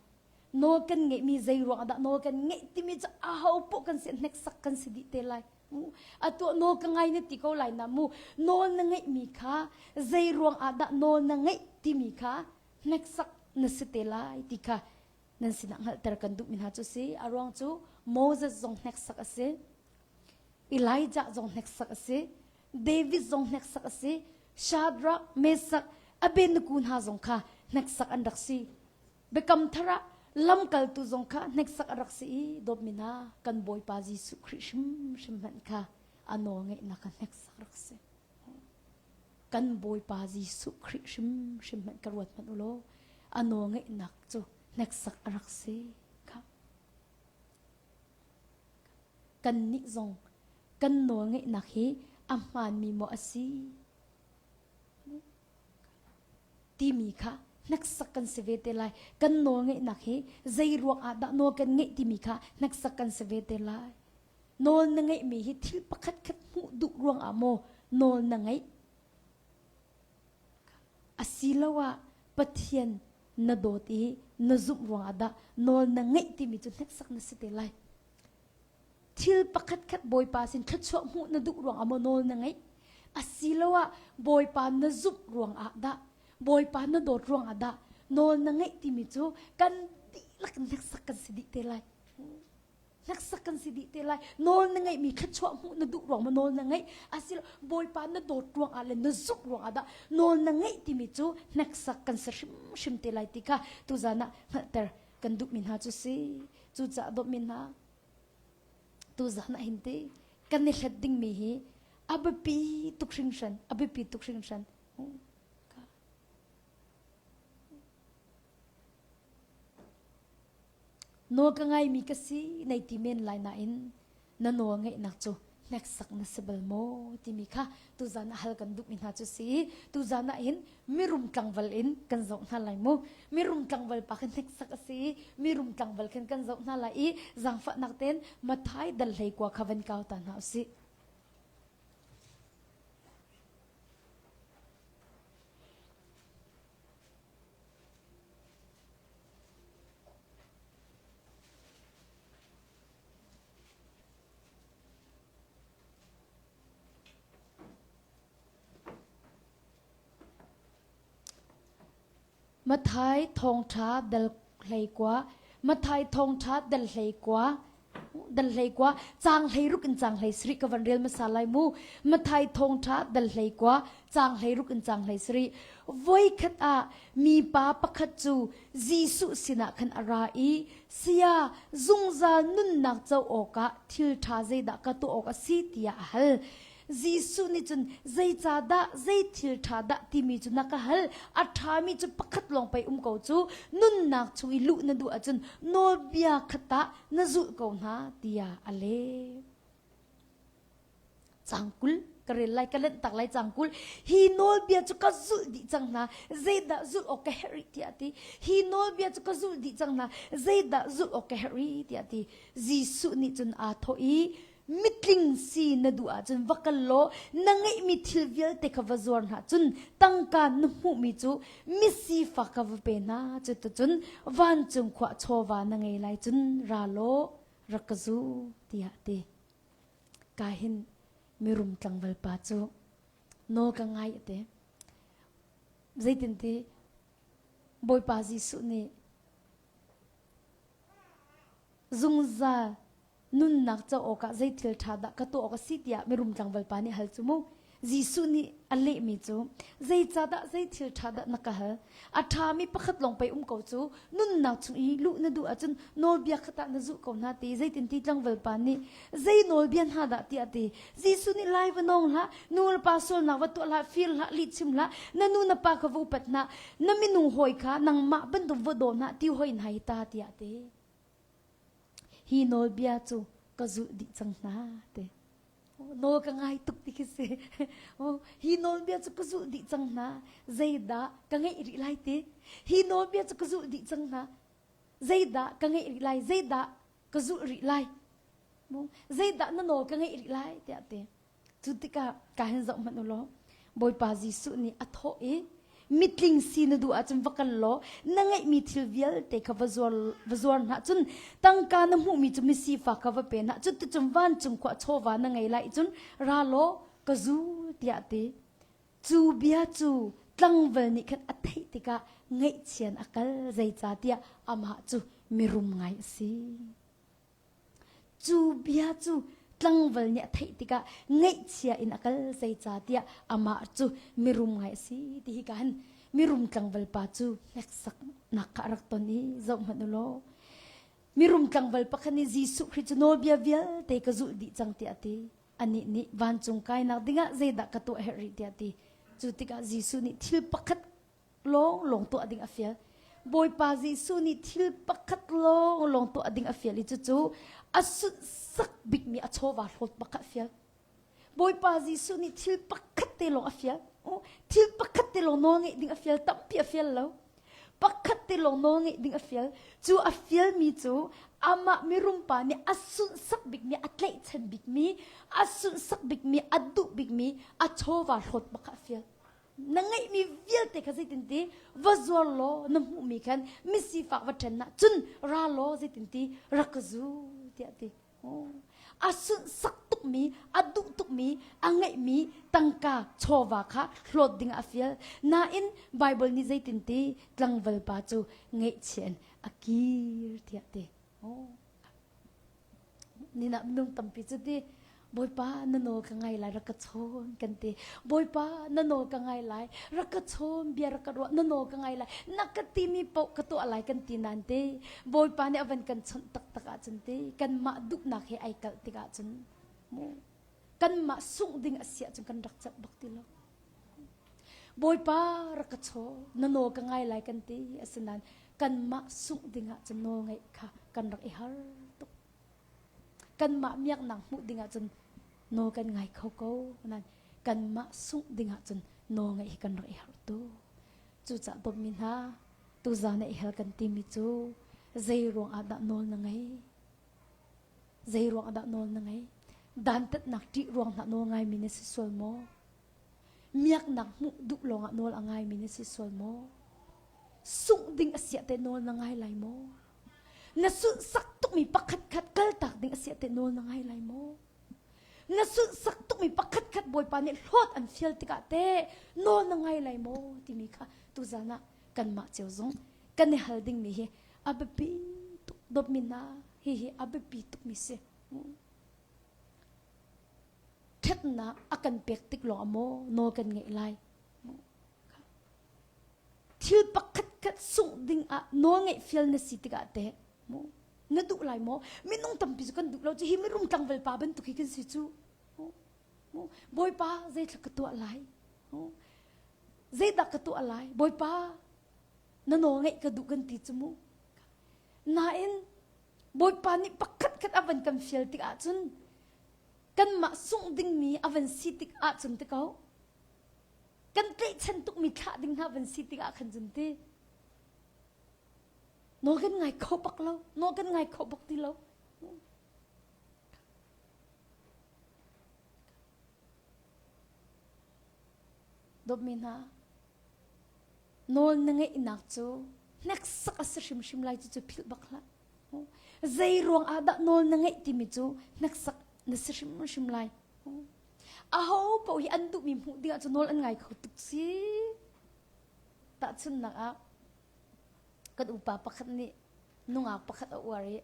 Nawl kan ngeihmi zei ruang dah nawl kan ngeih timi cu aho paoh kan si hneksak kan si dih te lai. Atu nawl ka ngai na ti ko lai na mu. Nawl na ngeihmi kha zei ruang ah dah nawl na ngeih timi kha hneksak na si te lai ti kha nan sinah hngalhter kan duhmi hna cu si. A ruang cu Moses zong hneksak a si. Elijah zong hneksak a si. David zong hneksak a si. Shadrach, Meshach, Abednego hna zong kha hneksak an rak si. Biakam thar ah lamkaltu zong kha hneksak a rak si i dawtmi hna kan Bawipa Jesuh Khrih hrimhrim hmanh kha a nawl ngeihnak kha hneksak rak si. Kan Bawipa Jesuh Khrih hrimhrim hmanh ka ruat hmanh u law a nawl ngeihnak cu hneksak a rak si. Kha. Kannih zong kan nawlngeihnak hi a hmaanmi maw a si timi kha hneksak kan si ve te lai. Kan nawlngeihnak hi zei ruang ah dah nawl kan ngeih timi kha hneksak kan si ve te lai. Nawl na ngeihmi hi thil pakhat khat hmuh duh ruang ah maw nawl na ngeih? Asiloah Pathian na dawt i na zumh ruangah dah nawl na ngeih timi cu hneksak na si te lai. Thil pakhat khat Bawipa sin thluachuah hmuh na duh ruangah maw nawl na ngeih? Asiloah Bawipa na zumh ruangah dah Bawipa na dawt ruangah dah nawl na ngeih timi cu kan dihlak hneksak kan si dih te lai. Hneksak kan si dih te lai. Nawl na ngeihmi thluachuah hmuh na duh ruang ma nawl na ngeih? Asilo Bawipa na dawt ruang ah le na zumh ruang ah dah nawl na ngeih timi cu hneksak kan si hrimhrim te lai ti kha tuzan ah hngalhter kan duhmi hna cu si. Cucaah dawtmi hna tuzan ah hin ti kan i hlet dingmi hi a biapi tuk hringhran, a biapi tuk hringhran. Nawl ka ngaimi ka si nei ti men lai nain na nawl ngeihnak cu hneksak na si bal maw timi kha tuzan ah hal kan duhmi hna cu si tuzan ah hin mirum tlangval in kan zoh hna lai mu mirum tlangval pa khan hneksak a si mirum tlangval khan kan zoh hna lai i zaangfahnak ten Mathai dal hlei kua kha van kau ta hna usih. Mathai thawngṭha dal 19 Mathai thawngṭha dal 19 dal 19 caang 16 in caang 17 ka van rel hmasa lai mu Mathai thawngṭha dal 19 caang 16 in caang 17 voikhat ah mipa pakhat cu Jesuh sinah khan a ra i saya zungzal nunnak co awkah thil ṭha zeidah ka tuah awk a si tiah a hal Jesuh nih cun zeicahdah zei thil ṭha dah timi cu na ka hal a ṭhami cu pakhat lawng pei um ko cu nunnak chung i luh na duh ahcun nawlbia khat ah na zulh ko hna tiah a leh. Caang 20 ka rel lai ka lenh tak lai caang 20 hi nawlbia cu ka zulh dih cang hna zeidah zulh awk ka herh rih tiah a ti hi nawlbia cu ka zulh dih cang hna zeidah zulh awk ka herh rih tiah a ti Jesuh nih cun aa thawh i mitling si na duh ahcun va kal law na ngeihmi thil vialte kha va zuar hna cun tangka na hmuhmi cu misifak kha va pe hna cuticun vancung khua chawva na ngei lai cun ra law rak ka zu tiah a ti ka hin mirum tlangval pa cu nawl ka ngai a ti zeitinti Bawipa Jesuh nih zungzal nunnak co awkah zei thil ṭha dah ka tuah awk a si tiah mirum tlangval pa nih hal cu mu. Jesuh nih a lehmi cu zeicahdah zei thil ṭha dah na ka hal? A ṭhami pakhat lawng pei um ko cu nunnak chung i luh na duh ahcun nawlbia khat ah na zulh ko hna ti zeitin ti tlangval pa nih zei nawlbia hna dah tiah a ti. Jesuh nih lai va nawng hlah, nu le pa sualnak va tuah hlah, fir hlah, lihchim hlah, na nu na pa kha va upat hna, na minung hawi kha nangmah bantuk va daw hna ti hoi hna hi ta tiah a ti. Hi nawlbia cu ka zulh dih cang hna ti. Nawl ka ngai tuk ti khi si. Hi nawlbia cu ka zulh dih cang hna. Zeidah ka ngeih rih lai ti. Hi nawlbia cu ka zulh dih cang hna. Zeidah ka ngeih rih lai? Zeidah ka zulh rih lai? Zeidah na nawl ka ngeih rih lai tiah ti. Cu tikah ka hin zoh hmanh u law Bawipa Jesuh nih a thawh i mitling si na duh ahcun va kal law na ngeihmi thil vialte kha va zuar va zuar hna cun tangka na hmuhmi cu misifak kha va pe hna cuticun vancung khua chawva na ngei lai cun ra law ka zul tiah ti cu bia cu tlangval nih khan a theih tikah ngaihchian a kal zeicahtiah amah cu mirum ngai a si Cu bia cu tlangval nih a theih tikah ngaihchia in a kal zeicahtiah amah cu mirum ngai a si ti hi ka han mirum tlangval pa cu hneksaknak kha a rak ton i zoh hmanh u law mirum tlangval pakhat nih Jesuh Khrih cu nawlbia vialte ka zulh dih cang tiah a ti anih nih vancung kainak dingah zeidah ka tuah herh rih tiah a ti cu tikah Jesuh nih thil pakhat lawnglawng tuah ding a fial. Bawipa Jesuh nih thil pakhat lawnglawng tuah ding a fial i cucu a sunhsak bikmi a chawva hlawt bak a fial. Bawipa Jesuh nih thil pakhat te lawng a fial. Thil pakhat te lawng nawl ngeih ding a fial, tampi a fial lo. Pakhat te lawng nawl ngeih ding a fial. Cu a fialmi cu amah mirum pa nih a sunhsak bikmi, a tlaihchan bikmi, a sunhsak bikmi, a duh bikmi a chawva hlawt bak a fial. Na ngeihmi vialte kha zeitinti va zuar law na hmuhmi khan misifak va ṭhen nah cun ra law zeitinti rak ka zu tiah ti. A sunhsak tukmi, a duh tukmi, a ngeihmi tangka chawva kha hlawt ding a fial. Nain Bible nih zeitinti tlangval pa cu ngaihchia in a kir tiah ti. Nina minung tampi cu ti Bawipa na nawl ka ngai lai rak ka chawn kan ti. Bawipa na nawl ka ngai lai rak ka chawn bia rak ka ruah na nawl ka ngai lai na ka timi paoh ka tuah lai kan ti nain te Bawipa nih a van kan chawnh taktak ahcun te kanmah duhnak he ai kalh tik ahcun mu kanmah sungh ding a si ahcun kan rak celh bak ti lo. Bawipa rak ka chaw na nawl ka ngai lai kan ti asinain kanmah sungh ding ahcun nawl ngeih kha kan rak i har tuk. Kanmah miaknak hmuh ding ahcun nawl kan ngai kho ko nain kanmah sungh ding ahcun nawl ngeih hi kan rak i harh tuk. Cucaah dawtmi hna tuzan ah i hal kan timi cu zei ruang ah dah nawl na ngeih? Zei ruang ah dah nawl na ngeih? Dantatnak ṭih ruang hna nawl ngaimi na si sual maw? Miaknak hmuh duh lawngah nawl a ngaimi na si sual maw? Sungh ding a siah teh nawl na ngai lai maw? Na sunhsak tukmi pakhatkhat kaltak ding a siah teh nawl na ngai lai maw? Na sunhsak tukmi pakhatkhat Bawipa nih hlawt an fial tikah teh nawl na ngai lai maw timi kha tuzan ah kanmah cio zong kan i hal dingmi hi a biapi tuk dawtmi hna hihi a biapi tukmi si. Ṭhatnak a kan pek tik lawng ah maw nawl kan ngeih lai? Thil pakhat khat sungh ding ah nawl ngeih fial na si tikah teh mu na duh lai maw? Minung tampi cu kan duh lo cu hi mirum tlangval pa bantuk hi kan si cu. Bawipa zeithla ka tuah lai? Zeidah ka tuah lai? Bawipa na nawl ngeih ka duh kan ti cu mu. Nain Bawipa nih pakhat khat a van kan fial tik ahcun kanmah sungh dingmi a van si tik ahcun ti ko kan tlaihchan tukmi thlah ding hna van si tik ah khan cun ti nawl kan ngai kho bak lo nawl kan ngai kho bak ti lo dawtmi hna nawl na ngeihnak cu hneksak a si hrimhrim lai cu cu philh bak hlah Zei ruang ah dah nawl na ngeih timi cu hneksak na si hrimhrim lai. Aho paoh hi an duhmi hmuh ding ahcun nawl an ngai kho tuk si. Tahchunhnak ah kan upa pakhat nih nungak pakhat a uar i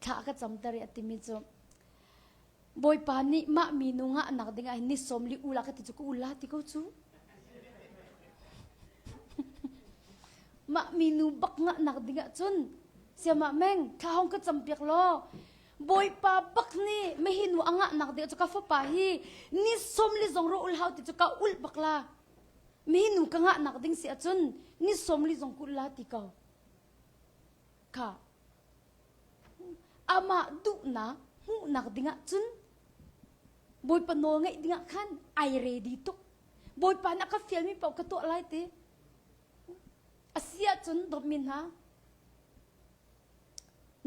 thla a ka camter i a timi cu Bawipa nih mah minu ngahnak ding ah hin ni sawm li ula ka ti cu ka ula ti ko cu. Mah minu bak ngahnak ding ah cun siamah meng thla hong ka campiak law Bawipa bak nih mahinu a ngahnak ding cu ka fapa hi ni sawm li zong ro ul hau ti cu ka ul bak la. Mihinu ka ngahnak ding si ahcun ni sawm li zong kul la ti ko. Kha Amah duhnak hmuhnak dingah cun Bawipa nawl ngeih dingah khan ai ready tuk. Bawipa nih a ka fialmi paoh ka tuah lai ti. A si ahcun dawtmi hna,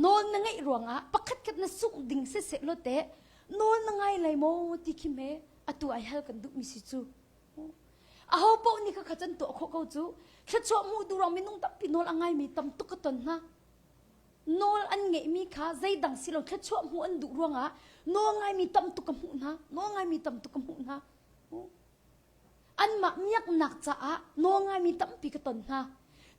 nawl na ngeih ruangah pakhatkhat na sungh ding siseh law teh nawl na ngai lai maw ti khi hme atu ai hal kan duhmi si cu. Aho paoh nih khakha can tuah khawh ko cu. Thluachuah hmuh duh ruang minung tampi nawl a ngaimi tam tuk ka ton hna. Nawl an ngeihmi kha zeidang si lo thluachuah hmuh an duh ruangah nawl ngaimi tam tuk ka hmuh hna. Nawl ngaimi tam tuk ka hmuh hna. Anmah miaknak caah nawl ngaimi tampi ka ton hna.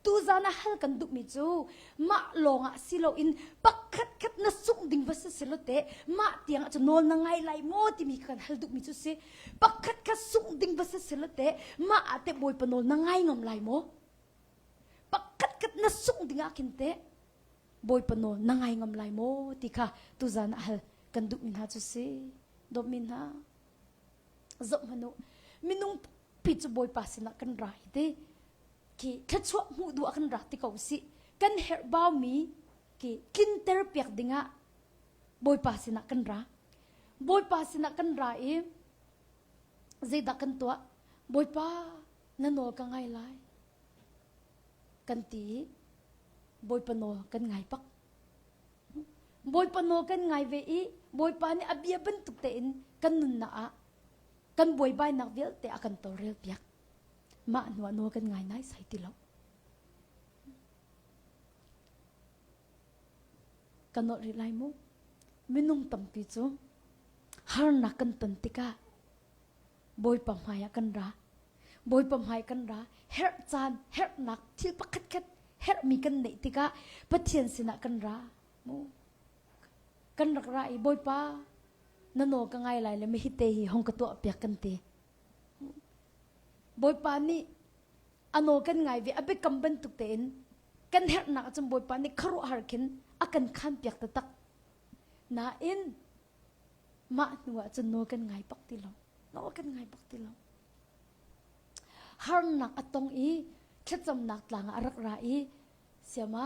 Tuzan ah hal kan duhmi cu mah lawngah si loin pakhat khat na sungh ding va si si lo teh mah tiang ah cun nawl na ngai lai maw timi kha kan hal duhmi cu si. Pakhat khat sungh ding va si si lo teh mah ah teh Bawipa nawl na ngai ngam lai maw? Pakhat khat na sungh ding ah khin teh Bawipa nawl na ngai ngam lai maw ti kha tuzan ah hal kan duhmi hna cu si. Dawtmi hna zoh hmanh u minung pi cu Bawipa sinah kan ra hi ti khi thluachuah hmuh duh ah kan ra ti ko sih kan herh baumi khi tlinter piak dingah Bawipa sinah kan ra Bawipa sinah kan ra i zeidah kan tuah Bawipa na nawl ka ngai lai kan ti i Bawipa nawl kan ngai pak Bawipa nawl kan ngai ve i Bawipa nih a bia bantuk tein kan nunnak ah kan buaibainak vialte a kan tawlrel piak mah hnuah nawl kan ngai nai sai ti lo kan nolh rih lai mu minung tampi cu harnak kan ton tikah Bawipa hmai ah kan ra Bawipa hmai kan ra herh caan herhnak thil pakhat khat herhmi kan neih tikah Pathian sinah kan ra mu. Kan rak ra i Bawipa na nawl ka ngai lai le mahite hi hong ka tuah piak kan ti. Bawipa nih a nawl kan ngai ve a biakam bantuk tein kan herhnak ahcun Bawipa nih khuaruahhar khin a kan khan piak taktak. Nain mah hnu ah cun nawl kan ngai bak ti lo. Nawl kan ngai bak ti lo. Harnak a tong i thlacamnak tlang ah a rak ra i Siama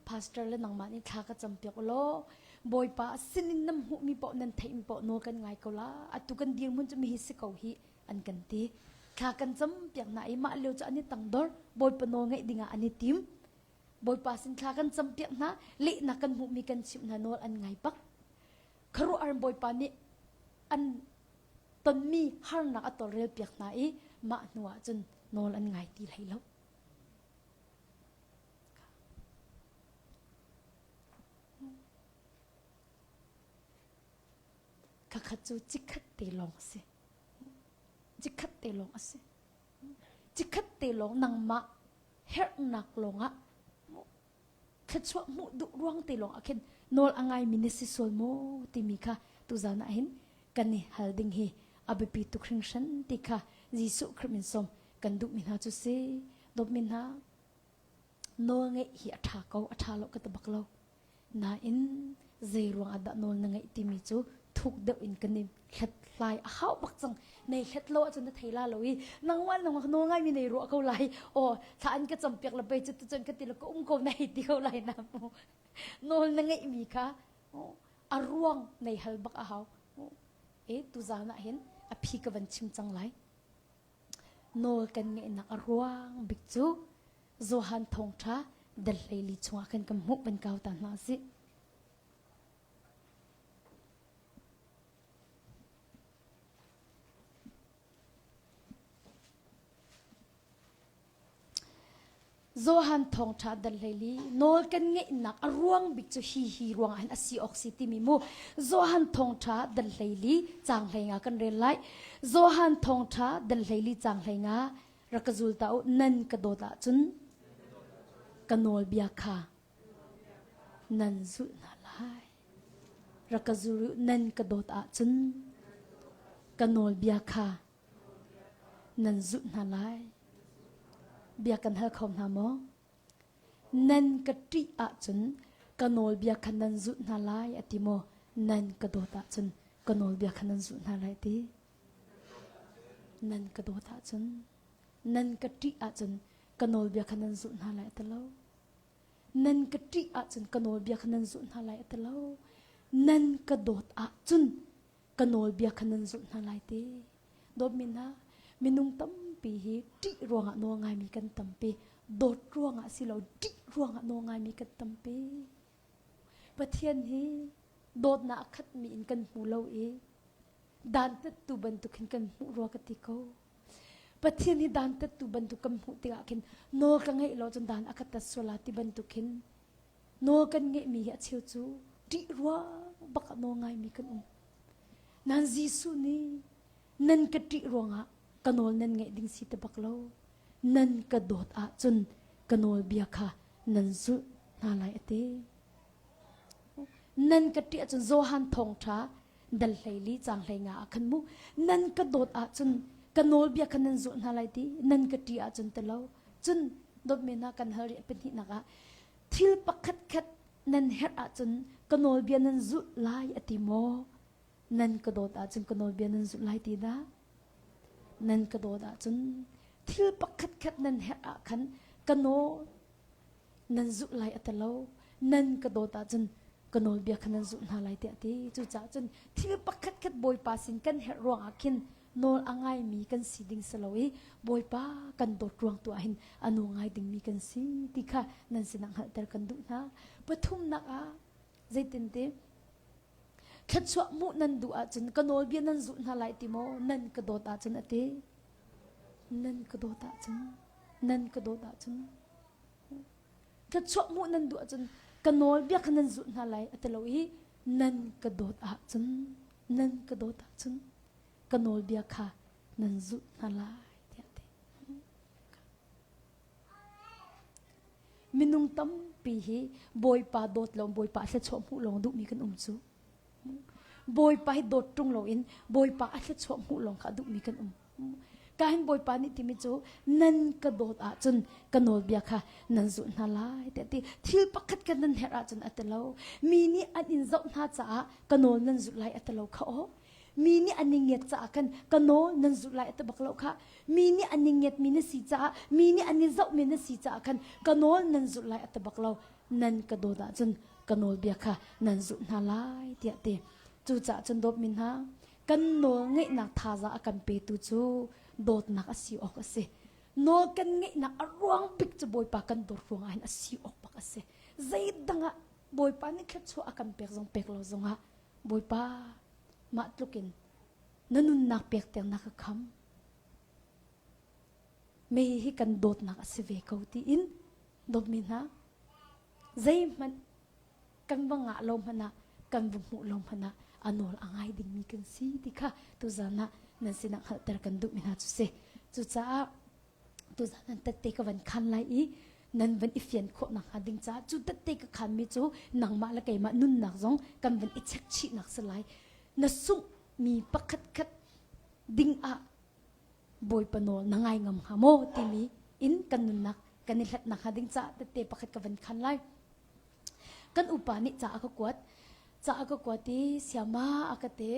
pastor le nangmah nih thla ka campiak u law Bawipa sinin nan hmuhmi paoh nan theihmi paoh nawl kan ngai ko la atu kan dirhmun cu mihi si ko hi an kan ti thla kan campiak hna i mah lio cu an i tangdor Bawipa nawl ngaih dingah an i tim Bawipa sin thla kan campiak hna lehnak kan hmuhmi kan chimh hna nawl an ngai bak khuaruahhar Bawipa nih an tonmi harnak a tawlrel piak hna i mah hnu ah cun nawl an ngai ti hlei lo Khakhat cu cikhat te lawng a si. Cikhat te lawng a si. Cikhat te lawng nangmah herhnak lawngah thluachuah hmuh duh ruang te lawng ah khin nawl a ngaimi na si sual maw timi kha tuzan ah hin kan i hal ding hi a biapi tuk hringhran ti kha Jesuh Khrih min sawm kan duhmi hna cu si dawtmi hna nawl ngeih hi a ṭha ko a ṭha lo ka ti bak lo nain zei ruang ah dah nawl na ngeih timi cu thuk deuh in kan i hlathlai a hau bak cang nei hlat lo ahcun na thei la lo i nangmah nangmah nawl ngaimi nei ruah ko lai aw thla an ka campiak le pei cu tu cun ka ti le ka um ko na hei ti ko lai na mu nawl na ngeihmi kha a ruang nei hal bak a hau e tuzan ah hin a phi ka van chim cang lai Nawl kan ngeihnak a ruang bik cu Johan thawngṭha dal 14 chungah khan kan hmuh kan kau ta hna sih. Johan thawngṭha dal 14 nawl kan ngeihnak a ruang bik cu hi hi ruangah hin a si awk si timi mu Johan thawngṭha dal 14 caang 15 kan rel lai Johan thawngṭha dal 14 caang 15 rak ka zul ta u nan ka dawt ahcun ka nawlbia kha nan zulh hna lai rak ka zul u nan ka dawt ahcun ka nawlbia kha Nan zulh hna lai. Bia kan hal kho hna maw? Nan ka ṭih ahcun ka nawlbia kha nan zulh hna lai a ti maw? Nan ka dawt ahcun ka nawlbia kha nan zulh hna lai ti? Nan ka dawt ahcun nan ka ṭih ahcun ka nawlbia kha nan zulh hna lai a ti lo. Nan ka ṭih ahcun ka nawlbia kha nan zulh hna lai a ti lo. Nan ka dawt ahcun ka nawlbia kha nan zulh hna lai ti. Dawtmi hna, minung tampi hi ṭih ruangah nawl ngaimi kan tampi. Dawt ruangah si lo, ṭih ruangah nawl ngaimi kan tampi. Pathian hi dawtnak a khatmi in kan hmu lo i dantattu bantuk hin kan hmuh rua ka ti ko. Pathian hi dantattu bantuk kan hmuh tikah khin nawl ka ngeih lo cun dan a ka tat sual la ti bantuk hin Nawl kan ngeihmi hi a cheu cu ṭih ruang bak ah nawl ngaimi kan um. Nan Jesuh nih nan ka ṭih ruangah ka nawl nan ngeih ding si te bak lo. Nan ka dawt ahcun ka nawlbia kha nan zulh hna lai a ti. Nan ka ṭih ahcun Johan thawngṭha dal 14 caang 15 ah khan mu nan ka dawt ahcun ka nawlbia kha nan zulh hna lai ti nan ka ṭih ahcun ti lo. Cun dawtmi hna kan hal rih pahnihnak ah thil pakhatkhat nan herh ahcun ka nawlbia nan zulh lai a ti maw? Nan ka dawt ahcun ka nawlbia nan zulh lai ti dah? Nan ka dawt ahcun thil pakhatkhat nan herh ah khan ka nawl nan zulh lai a ti lo. Nan ka dawt ahcun ka nawlbia kha nan zulh hna lai tiah a ti. Cucaah cun thil pakhatkhat Bawipa sin kan herh ruangah khin nawl a ngaimi kan si ding si lo i Bawipa kan dawt ruang tu ah hin a nawl ngai dingmi kan si ti kha nan sinah hngalhter kan duh hna. Pathumnak ah zeitinti thluachuah hmuh nan duh ahcun ka nawlbia nan zulh hna lai ti maw nan ka dawt ahcun a ti. Nan ka dawt ahcun nan ka dawt ahcun thluachuah hmuh nan duh ahcun ka nawlbia kha nan zulh hna lai a ti lo i nan ka dawt ahcun nan ka dawt ahcun ka nawlbia kha nan zulh hna lai tiah a ti. Minung tampi hi Bawipa dawt lo Bawipa thluachuah hmuh lawng duhmi kan um cu. Bawipa hi dawt ṭung loin Bawipa a thluachuah hmuh lawng kha a duhmi kan um. Ka hin Bawipa nih timi cu nan ka dawt ahcun ka nawlbia kha nan zulh hna lai tiah ti. Thil pakhat kan nan herh ahcun a ti lo. Mi nih an in zoh hna caah ka nawl nan zulh lai a ti lo kha aw. Mi nih an i ngiat caah khan ka nawl nan zulh lai a ti bak lo kha. Mi nih an i ngiatmi na si caah mi nih an i zohmi na si caah khan ka nawl nan zulh lai a ti bak lo. Nan ka dawt ahcun ka nawlbia kha nan zulh hna lai tiah ti. Cucaah cun dawtmi hna, kan nawl ngeihnak thazaang a kan petu cu dawtnak a si awk a si. Nawl kan ngeihnak a ruang bik cu Bawipa kan dawt ruangah hin a si awk bak a si. Zeidang ah Bawipa nih thluachuah a kan pek zong pek lo zongah Bawipa mah tlukin na nunnak pek tiang na ka kham. Mei hi kan dawtnak a si ve ko tiin dawtmi hna zeihmanh kan va ngah lo hmanh ah kan va hmuh lo hmanh ah a nawl a ngai dingmi kan si ti kha tuzan ah nan sinah hngalhter kan duhmi hna cu si. Cucaah tuzan nan tette ka van khan lai i nan van i fian khawh nakhnga ding caah cu tette ka khanmi cu nangmah le keimah nunnak zong kan van i check chihnak si lai. Na sunghmi pakhat khat ding ah Bawipa nawl na ngai ngam hnga maw timi in kan nunnak kan i hlat nakhnga ding caah tette pakhat ka van khan lai. Kan upa nih ca a ka kuat. Ca a ka kuat i siama a ka te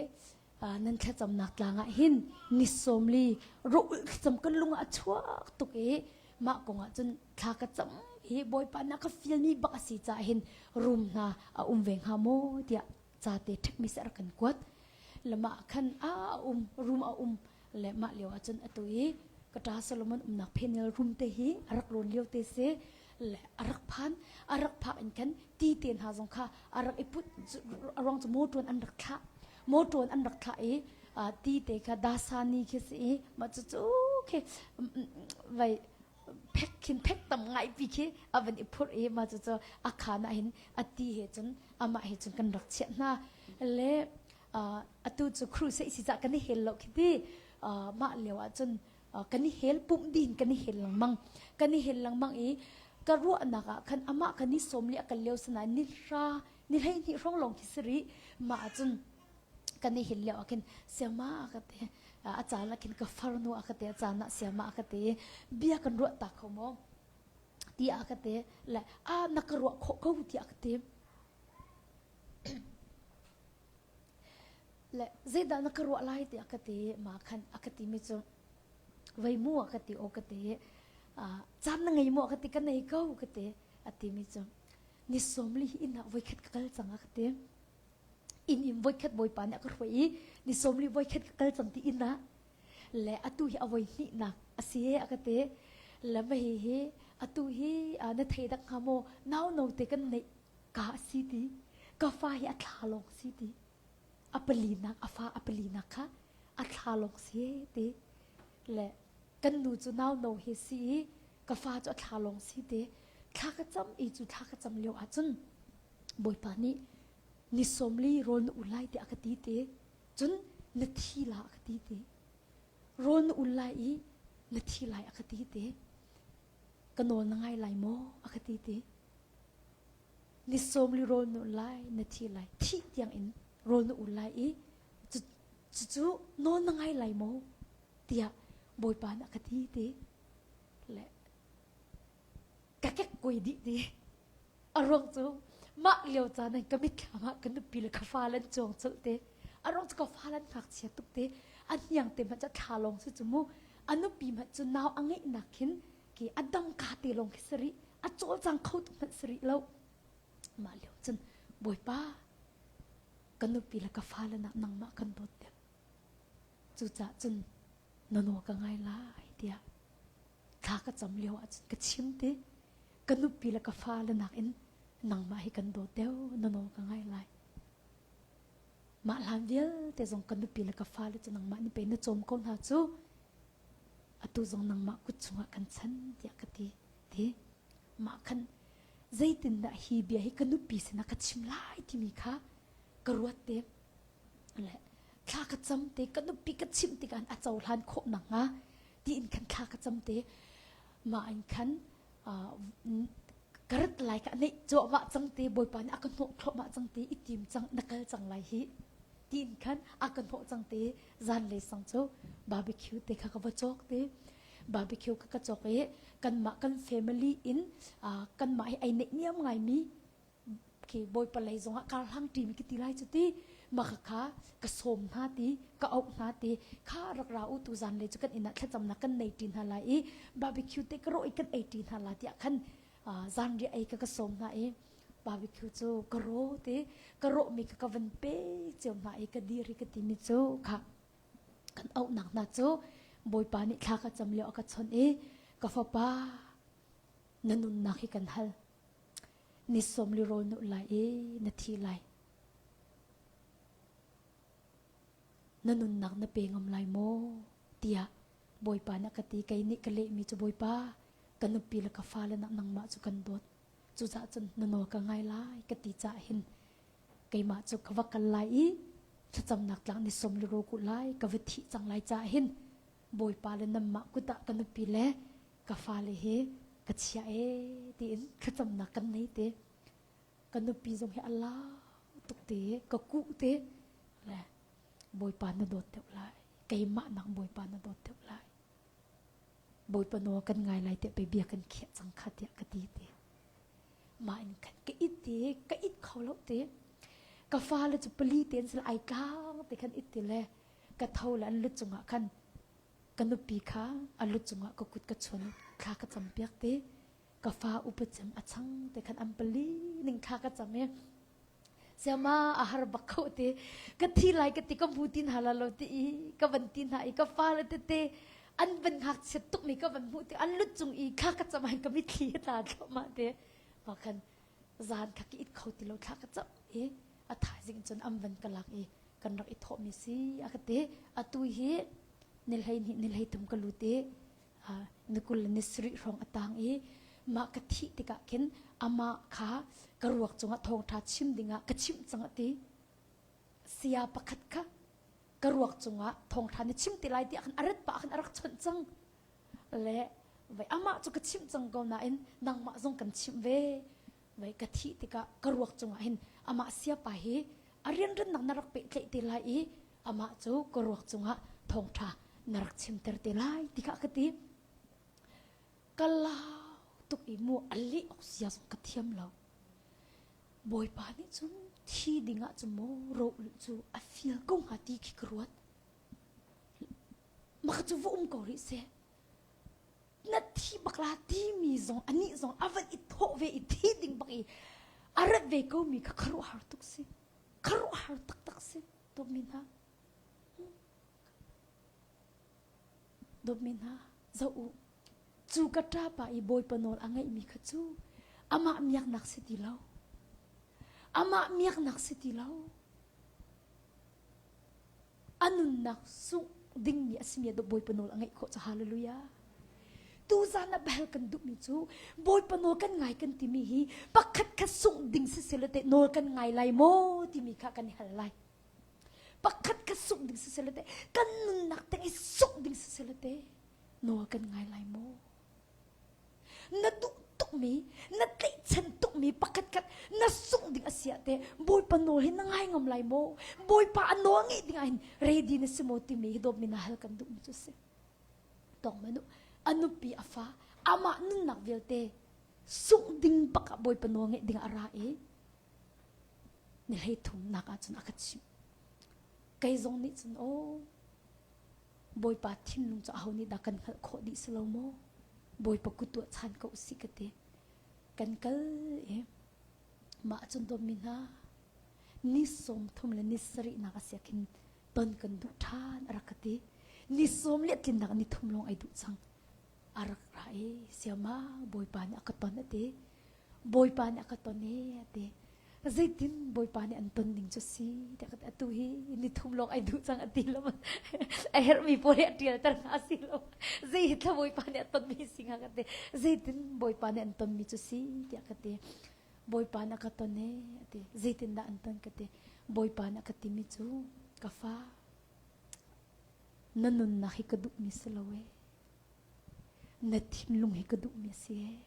nan thlacamnak tlang ah hin ni sawmli rawh thlacam kan lung ah a chuak tuk i mah kong ah cun thla ka cam i Bawipa na ka fialmi bak a si caah hin rum hna a um ve hnga maw tiah ca te ṭhekmi ser kan kuat. Le mah khan a um rum a um le mah lio ah cun atu i ka ṭa Solomon umnak phenel rum te hi a rak rawn lio te si le a rak phan a rak phak in khan ti te hna zong kha a rak i put a ruang cu motor an rak thlah motor an rak thlah i ti te kha dasani khi si i mah cu cu khi vai phek khin phek tam ngai pi khi a van i phurh i mah cu cu a khan ah hin a ti he cun amah he cun kan rak chiah hna le atu cu crusade si cah kan i hel lo khi ti mah lio ah cun kan i hel pumh din kan i hel lengmang kan i hel lengmang i ka ruahnak ah khan amah kan i sawm li a kal lio sinain ni hra ni 12 hrawng lawng khi si rih mah ah cun kan i hel lio ah khin siama ka ti a caan ah khin ka farnu a ka ti a caan ah siama a ka ti bia kan ruah ta kho maw tiah ka ti le a na ka ruah khawh ko tiah ka ti Le zeidah na ka ruah lai tiah ka ti ma khan a ka timi cu vei mu a ka ti aw ka ti caan na ngei maw ka ti ka nei ko ka ti a timi cu ni sawmli hi inn ah voikhat ka kal cang a ka ti inn in voikhat bawipa nih a ka hruai i ni sawmli voikhat ka kal cang ti inn ah le atu hi a voi hnihnak a si a ka ti le mah hi hi atu hi na thei dak hnga maw nau no te kan neih ka a si ti ka fa hi a thla lawng si ti a palinak a fa a palinak kha a thla lawng si ti le kan nu cu nau no hi si i ka fa cu a thla lawng si ti thla ka cam i cu thla ka cam lio ahcun bawipa nih ni sawmli rawl na ul lai tiah a ka ti ti cun na thi la a ka ti ti rawl na ul lai i na thi lai a ka ti ti ka nawl na ngai lai maw a ka ti ti ni sawmli rawl na ul lai na thi lai thih tiang in rawl na ul lai i cucu nawl na ngai lai maw tiah bawipa nih a ka ti ti le ka kek koi dih ti a ruang cu mah lio caan ah ka mitthlam ah ka nupi le ka fale an cuang colh te a ruang cu ka fale an ngakchia tuk te a hniang te hmanh cu thla lawng si cu mu a nupi hmanh cu nau a ngeihnak khin ki a dang ka te lawng khi si rih a cawlcang kho tuk hmanh si rih lo mah lio cun bawipa ka nupi le ka fale nak nangmah kan dawt deuh cucaah cun na nawl ka ngai lai tiah thla ka cam lio ahcun ka chim ti ka nupi le ka fale nakin nangmah hi kan dawt deuh na nawl ka ngai lai mah hlan vialte zong ka nupi le ka fale cu nangmah nih pei na cawm ko hna cu atu zong nangmah kut chungah kan chan tiah ka ti ti mah khan zeitindah hi bia hi ka nupi sinah ka chim lai timi kha ka ruat te le thla ka cam te ka nupi ka chimh tikah a cohlan khawh nakhnga tiin khan thla ka cam te mah in khan ka rat lai ka neih cuahmah cang te bawipa nih a ka hnawh thluahmah cang te i tim cang na kal cang lai hi. Tiin khan a ka hnawh cang te zanlei sang cu barbecue te kha ka va cawk te. Barbecue ka ka cawk i kanmah kan family in kanmah hi ai neih niam ngaimi khi bawipa lei zongah kar hlang ṭimi ka ti lai cu ti mah kha ka sawm hna ti ka auh hna ti kha rak ra u tu zan le cu kan inn ah thlacamnak kan nei ṭi hna lai i barbecue te ka rawh i kan ei ṭi hna la tiah khan zanriah ei ka ka sawm hna i barbecue cu ka ro ti ka rawhmi ka ka van pe cio hna i ka dir i ka timi cu kha kan auhnak hna cu bawipa nih thla ka cam lio a ka chawnh i ka fapa na nunnak hi kan hal ni sawm li rawl nu lai i na thi lai na nunnak na pe ngam lai maw tiah bawipa nih ka ti kei nih ka lehmi cu bawipa ka nupi le ka fale nak nangmah cu kan dawt cucaah cun na nawl ka ngai lai ka ti caah hin keimah cu ka va kal lai i thlacamnak tlang ni sawm li ro ku lai ka va thih cang lai caah hin bawipa le nanmah kut ah ka nupi le ka fale hi ka chia e tiin thlacamnak kan nei te ka nupi zong hi a lau tuk te ka kuh te le bawipa na dawt deuh lai keimah nak bawipa na dawt deuh lai bawipa nawl kan ngai lai te pe bia kan khiah cang kha tiah ka ti te mah in khan ka it te ka it kho lo te ka fale cu pali ten sila ai tlang te khan it ti le ka tho le an lu cungah khan ka nupi kha a lu cungah ka kut ka chun thla ka cam piak te ka fa upa cem a chang te khan an pali ning thla ka cam i siama a har bak kho te ka thi lai ka ti ka hmu tin hala lo ti i ka van ti hna i ka fa le tete an van ngakchiat tuk mi ka van hmuh ti an lut cung i kha ka cam ai ka mitthli tla thluahmah te ma khan zan kha ki it kho ti lo thla ka cam i a thaizing cun an van ka lak i kan rak i thawhmi si a ka ti atu hi ni 12 ni 13 ka lut i ni 20 le ni sarih hrawng a tang i mah ka thih tikah khin amah kha ka ruak cungah thawngṭha chim dingah ka chimh cang a ti saya pakhat kha ka ruak cungah thawngṭha na chim ti lai tiah khan a rat pah khan a rak chawnh cang le vai amah cu ka chimh cang ko nain nangmah zong kan chimh ve Vei ka thih tikah ka ruak cungah hin amah siapa hi a rianrannak na rak pehtlaih te lai i amah cu ka ruak cungah thawngṭha na rak chimter te lai ti kha ka ti. Ka lau tuk i mu a leh awk zia zong ka thiam lo. Bawipa nih cun thi dingah cu maw ro ulh cu a fial ko hnga ti khi ka ruat. Maka cu va um ko rih seh. Na thi bak la timi zong anih zong a van i thawh ve i thi ding bak i a rat ve ko mi kha khuaruahhar tuk si khuaruahhar taktak si dawtmi hna dawtmi hna zoh u cu ka ṭapa i bawipa nawl a ngeihmi kha cu amah miaknak si ti lo amah miaknak si ti lo A nunnak sungh dingmi a simi ah Bawipa nawl a ngeih khawh cu hallelujah. Tuzan ah bel kan duhmi cu Bawipa nawl kan ngai kan timi hi pakhat khat sungh ding siseh teh nawl kan ngai lai maw timi kha kan i hal lai. Pakhat khat sungh ding siseh teh kan nunnak teng i sungh ding siseh teh nawl kan ngai lai maw? Na duh tukmi, na tlaihchan tukmi pakhatkhat na sungh ding a si ah teh Bawipa nawl hi na ngai ngam lai maw? Bawipa a nawl ngeih ding ah hin ready na si maw timi hi dawtmi na hal kan duhmi cu a si. Tawng manu, a nupi a fa, amah nunnak vialte sungh ding bak ah Bawipa nawl ngeih ding ah a ra i ni 13 nak ah cun a ka chimh. Kei zong nih cun aw Bawipa thinlung cu aho nih dah kan hngalh khawh dih si lo maw? Bawipa kut tuah chan ko usih ka ti. Kan kal i mah cun dawtmi hna ni 30 le ni sarihnak a si khin ton kan duh ṭhan a rak ka ti. Ni sawm le tlinnak ni thum lawng ai duh cang. A rak ra i siama Bawipa nih a ka ton a ti. Bawipa nih a ka ton e a ti. Zeitin Bawipa nih an ton ning cu si tiah ka ti. Atu hi ni thum lawng ai duh cang a ti lo. A herhmi pawl hi a ṭialter hna si lo. Zei hi thla Bawipa nih a tonmi si hnga ka ti. Zeitin Bawipa nih an tonmi cu si tiah ka ti. Bawipa nih a ka ton e a ti. Zeitindah an ton ka ti. Bawipa nih a ka timi cu ka fa na nunnak hi ka duhmi si lo e. Na thinlung hi ka duhmi a si ee.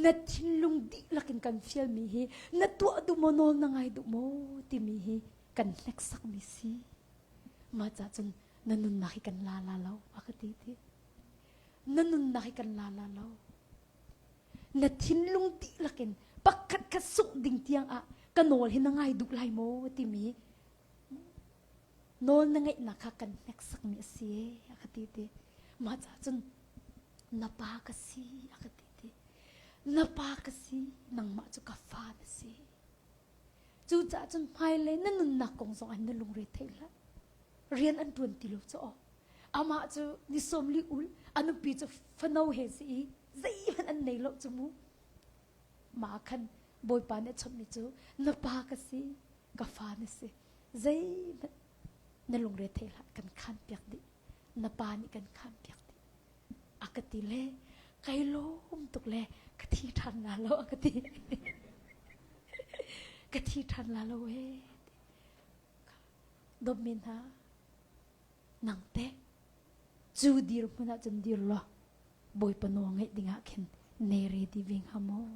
Na thinlung dihlak in kan fialmi hi na tuah duh maw nawl na ngai duh maw timi hi Kan hneksakmi si. Mah ca cun na nunnak hi kan la la lo a ka ti ti. Na nunnak hi kan la la lo. Na thinlung dihlak in pakhat khat sungh ding tiang ah ka nawl hi na ngai duh lai maw timi nawl na ngeihnak kha kan hneksakmi a si a ka ti ti. Mah ca cun na pa ka si a ka ti ti. Na pa ka si, nangmah cu ka fa na si. Cucaah cun hmailei na nunnak kong zong ah na lungre thei hlah. Rian an ṭuan ti lo cu aw. Amah cu ni sawm li ul, a nupi cu fano he si i zeihmanh an nei lo cu mu. Mah khan Bawipa nih a chawmhmi cu na pa ka si, ka fa na si. Zeihmanh na lungre thei hlah, kan khan piak dih. Na pa nih kan khan piak dih. A ka ti le kai lawm tuk le ka thi ṭhan la lo a ka ti. Ka thi ṭhan la lo ee. Dawtmi hna, nang teh cu dirhmun ah cun dir law Bawipa nawl ngaih dingah khin ne ready ve hnga maw?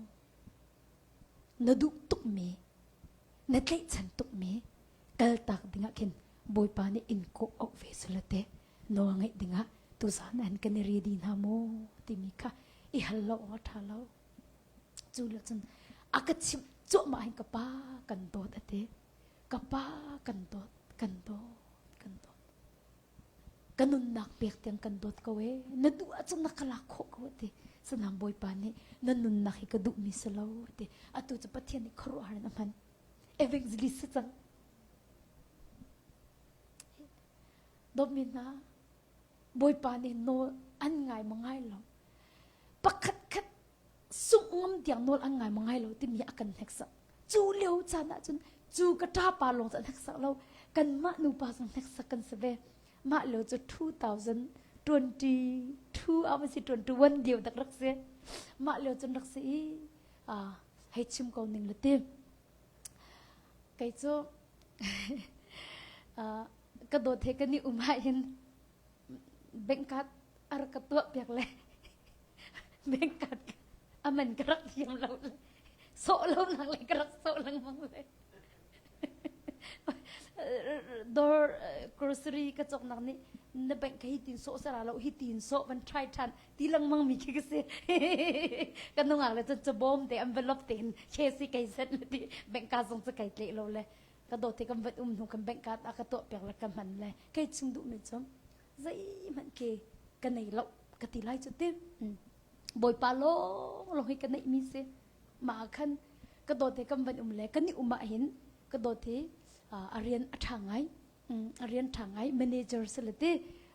Na duh tukmi, na tlaihchan tukmi kaltak dingah khin Bawipa nih in kawh auh ve sula teh nawl ngaih dingah tuzan an kan i ready hna maw timi kha i hal lo awk a ṭha lo. Cu lo cun a ka chimh cuahmah hin ka pa kan dawt a ti. Ka pa kan dawt, kan dawt, kan dawt. Ka nunnak pek tiang kan dawt ko ee. Na duh ahcun na ka lak khawh ko a ti. Sanam Bawipa nih na nunnak hi ka duhmi si lo a ti. Atu cu Pathian nih khuaruahhar in a hman. Evangelist si cang. Dawtmi hna, Bawipa nih nawl an ngai ma ngai lo. Pakhat khat sungh ngam tiang nawl an ngai ma ngai lo timi a kan hneksak. Cu lio caan ahcun cu ka ṭapa lawng cu a hneksak lo. Kanmah nupa zong hneksak kan si ve. Mah lio cu 2022 ah si 21 lio tak rak si. Mah lio cun rak si i hei chim ko ning le ti. Kei cu ka dawt he kan i um ahhin bank card a rak ka tuah piak le bank card a man ka rak thiam lo le sawh lo nak le ka rak sawh lengmang le dawr grocery ka cawknak nih na bank ka hi tin sawh sara lo hi tin sawh van try than ti lengmang mi khi ka si kan nungak le cun cabawm te envelope te in khe si kai set le ti bank card zong cu kai tleh lo le ka dawt te kan van um hnu kan bank card a ka tuah piak le ka hman le kai chim duh mi cu zeihmanh ke ka nei lo ka ti lai cu ti bawipa lawng lawng hi ka neih mi si ma khan ka dawt he kan van um le kan i um ah hin ka dawt hi a rian a ṭha ngai a rian ṭha ngai manager si le ti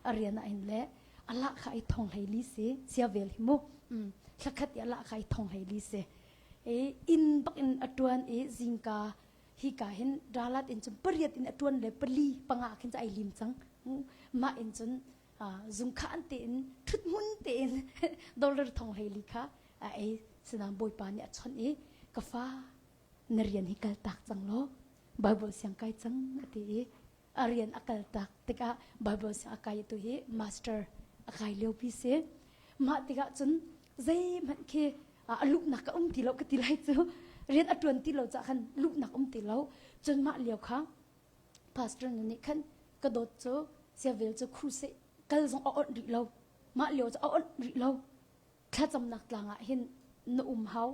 a rian ah hin le a lah kha i thong hlei li si sia vel hi mu thlakhat i a lah kha i thong hlei li si i inn bak in a ṭuan i zingka hi ka hin dalat in cun pariat in a ṭuan le pali panga khin cu ai lim cang mah in cun zungkha an tein ṭhuthmun tein dollar thong hlei li kha a ei sinang bawipa nih a chawnh i ka fa na rian hi kal tak cang law Bible siang kai cang a ti i a rian a kal tak tikah Bible siang a kai tu hi master a kai lio pi si mah tikah cun zeihmanh khi a luhnak ka um ti lo ka ti lai cu rian a tuan ti lo cah khan luhnak um ti lo cun mah lio kha pastor nu nih khan ka dawt cu siavel cu crusade kal zong a onh rih lo mah lio cu a onh rih lo thlacamnak tlang ah hin na um hau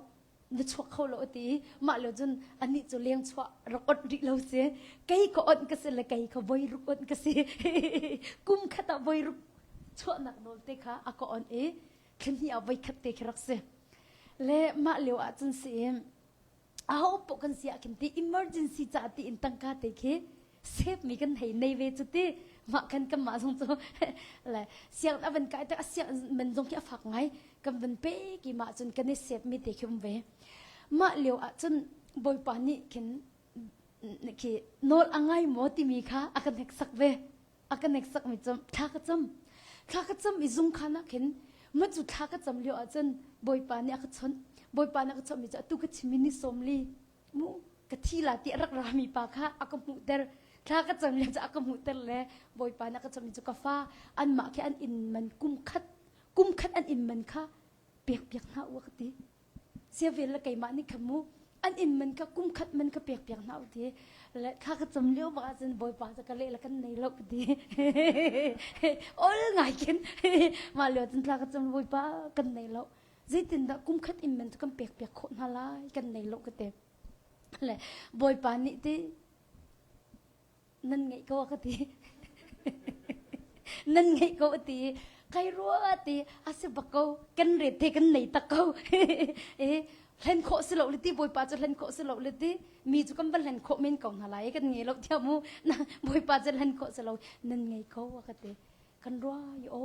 na chuak kho lo ti i mah lo cun anih cu leng chuah rak onh rih lo si kei ka onh ka si le kei kha voi ruk onh ka si kum khat ah voi ruk chuahnak nawl te kha a ka onh i thlahnih ah voi khat te khi rak si le mah lio ah cun si aho poh kan si ah khin ti emergency ca ti in tangka te khi save mi kan hei nei ve cu ti mah khan kan mah zong cu le siang a van kai te a siang man zong khi a fak ngai kan van pe ki mah cun kan i save mi te khi um ve mah lio ah cun bawipa nih khin khi nawl a ngai maw timi kha a kan heksak ve a ka hneksak mi cam thla ka cam thla ka cam i zung khan ah khin ma cu thla ka cam lio ah cun bawipa nih a ka chawnh bawipa nih a ka chawnh mi cu atu ka chim mi ni sawm li mu ka thi la ti a rak ra mi pa kha a ka hmuhter thla ka cam lio cu a ka hmuhter le bawipa nih a ka chawnh mi cu ka fa anmah khi an inn man kum khat kum khat an inn man kha pek piak hna u a ka ti sia vel le keimah nih kha mu. An inn man ka kum khat man ka pek piak hna u ti. Le thla ka cam lio bak ahcun Bawipa cu ka leh le kan nei lo ka ti. Ol ngai khin mah lio cun thla ka cam Bawipa kan nei lo. Zeitindah kum khat inn man cu kan pek piak khawh hna lai kan nei lo ka ti. Le Bawipa nih ti nan ngeih ko a ka ti nan ngeih ko a ti kai rua ti a si bak ko kan ret te kan nei tak ko e hlen khawh si lo le ti bawipa cu hlen khawh si lo le ti mi cu kan van hlen khawh men ko hna lai kan ngei lo tiah mu na bawipa cu hlen khawh si lo nan ngei ko a ka ti kan rua i o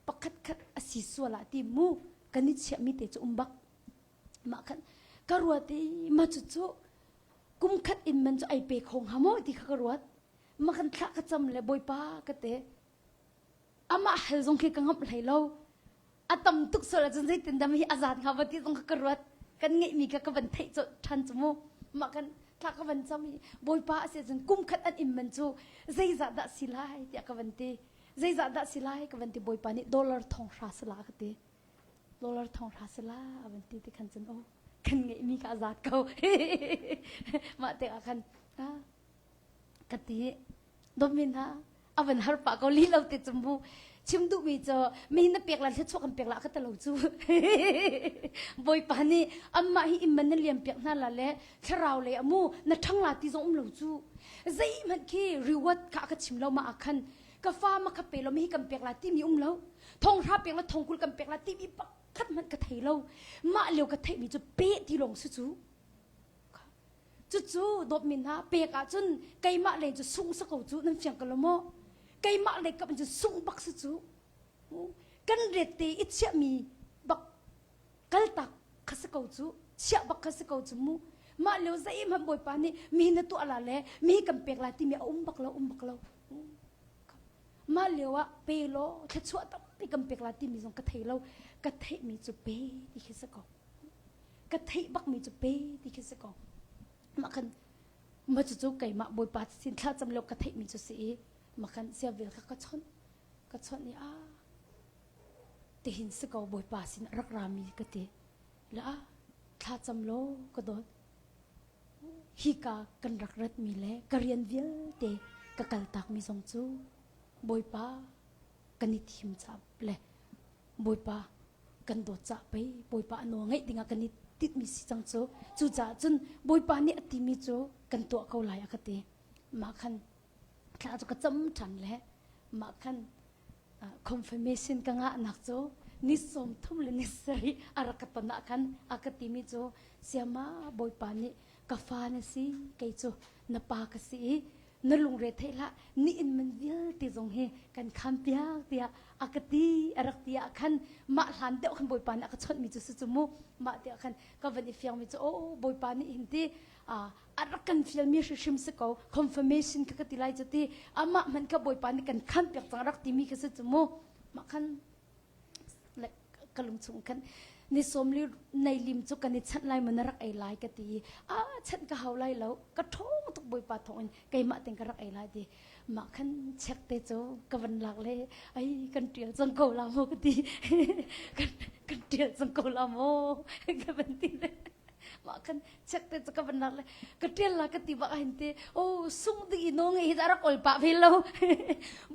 pakhat khat a si sual ah ti mu kan i chiah mi te cu um bak mah khan ka ruat i ma cu cu kum khat in man cu ai pe kho hnga maw ti kha ka ruat ma kan thlah ka cam le bawipa ka te amah hal zong khi ka ngamh hlei lo a tam tuk sual ahcun zeitin dam hi a zat hnga va ti zong kha ka ruat kan ngeihmi kha ka van theih colh ṭhan cu mu mah kan thla ka van cam i bawipa a si ahcun kum khat an in man cu zeizah dah si lai tiah ka van ti zeizah dah si lai ka van ti bawipa nih dollar thong hra si la ka ti dollar thong hra sila a van ti ti khan cun oh kan ngeihmi kha a zat ko mah te ah khan ka ti domin ha a van har pa ko li lo te chu mu chim duh mi cu mi na pek la thluachuah kan pek la ka talo cu bawipa nih amah hi imman na liam piak hna la le thlarau le amu na ṭhang la ti zong um lo cu zeihmanh khi reward kha ka chim lo ma ah khan ka fa ma kha pe lo mi hi kan pek la timi um lo thong hra pek la thong kul kan pek la timi pakhat hmanh ka thei lo mah lio ka theih mi cu pe ti lawng si cu cucu dawtmi hna pek ahcun keimah le cu sung sa ko cu nan fiang ko lo maw keimah le kap cu sung bak si cu kan ret te i chiahmi bak kaltak kha si ko cu chiah bak kha si ko cu mu mah lio zeihmanh bawipa nih mi na tuah la le mi kan pek la timi a um bak lo um bak lo Mah lio ah pe law thluachuah tampi kan pek la timi zong ka thei lo. Ka theihmi cu pe ti khi si ko. Ka theih bakmi cu pe ti khi si ko. Mah khan mah cucu keimah Bawipa sin thlacam lio ka theihmi cu si i mah khan siavel kha ka chawnh. Ka chawnh i ah tihin si ko Bawipa sin a rak rami ka ti. Le ah thlacam law ka dawt. Hika kan rak ratmi le ka rian vialte ka kaltakmi zong cu Bawipa kan i thim caah le Bawipa kan dawt caah pei Bawipa a nawl ngaih dingah kan i tinhmi si cang cu. Cucaah cun Bawipa nih a timi cu kan tuah ko lai a ka ti. Mah khan thla cu ka cam ṭhan le mah khan confirmation ka ngahnak cu ni 30 le ni sarih a rak ka ton ah khan a ka timi cu siama bawipa nih ka fa na si kei cu na pa ka si i na lungre theih hlah ni in man vialte zong hi kan kham piak tiah a ka ti a rak ti ah khan mah hlan deuh khan bawipa nih a ka chawnh mi cu si cu mu mah tiah khan ka van i fiang mi cu o bawipa nih hin ti a rak kan fialmi hrimhrim si ko confirmation kha ka ti lai cu ti amah hmanh kha bawipa nih kan khan piak cang rak timi kha si cu mu mah khan le ka lung chung khan ni sawm li nei lim cu kan i chanh lai maw na rak ei lai ka ti a chanh ka hau lai lo ka ṭhawng tuk bawipa thawng in keimah ten ka rak ei lai ti mah khan chek te cu ka van lak le ai kan ṭial cang ko la maw ka ti kan kan ṭial cang ko la maw ka van ti le mah khan chek te cu ka van lak le ka ṭial la ka ti bak hin te oh sung ding i no nge hi rak ol pah ve lo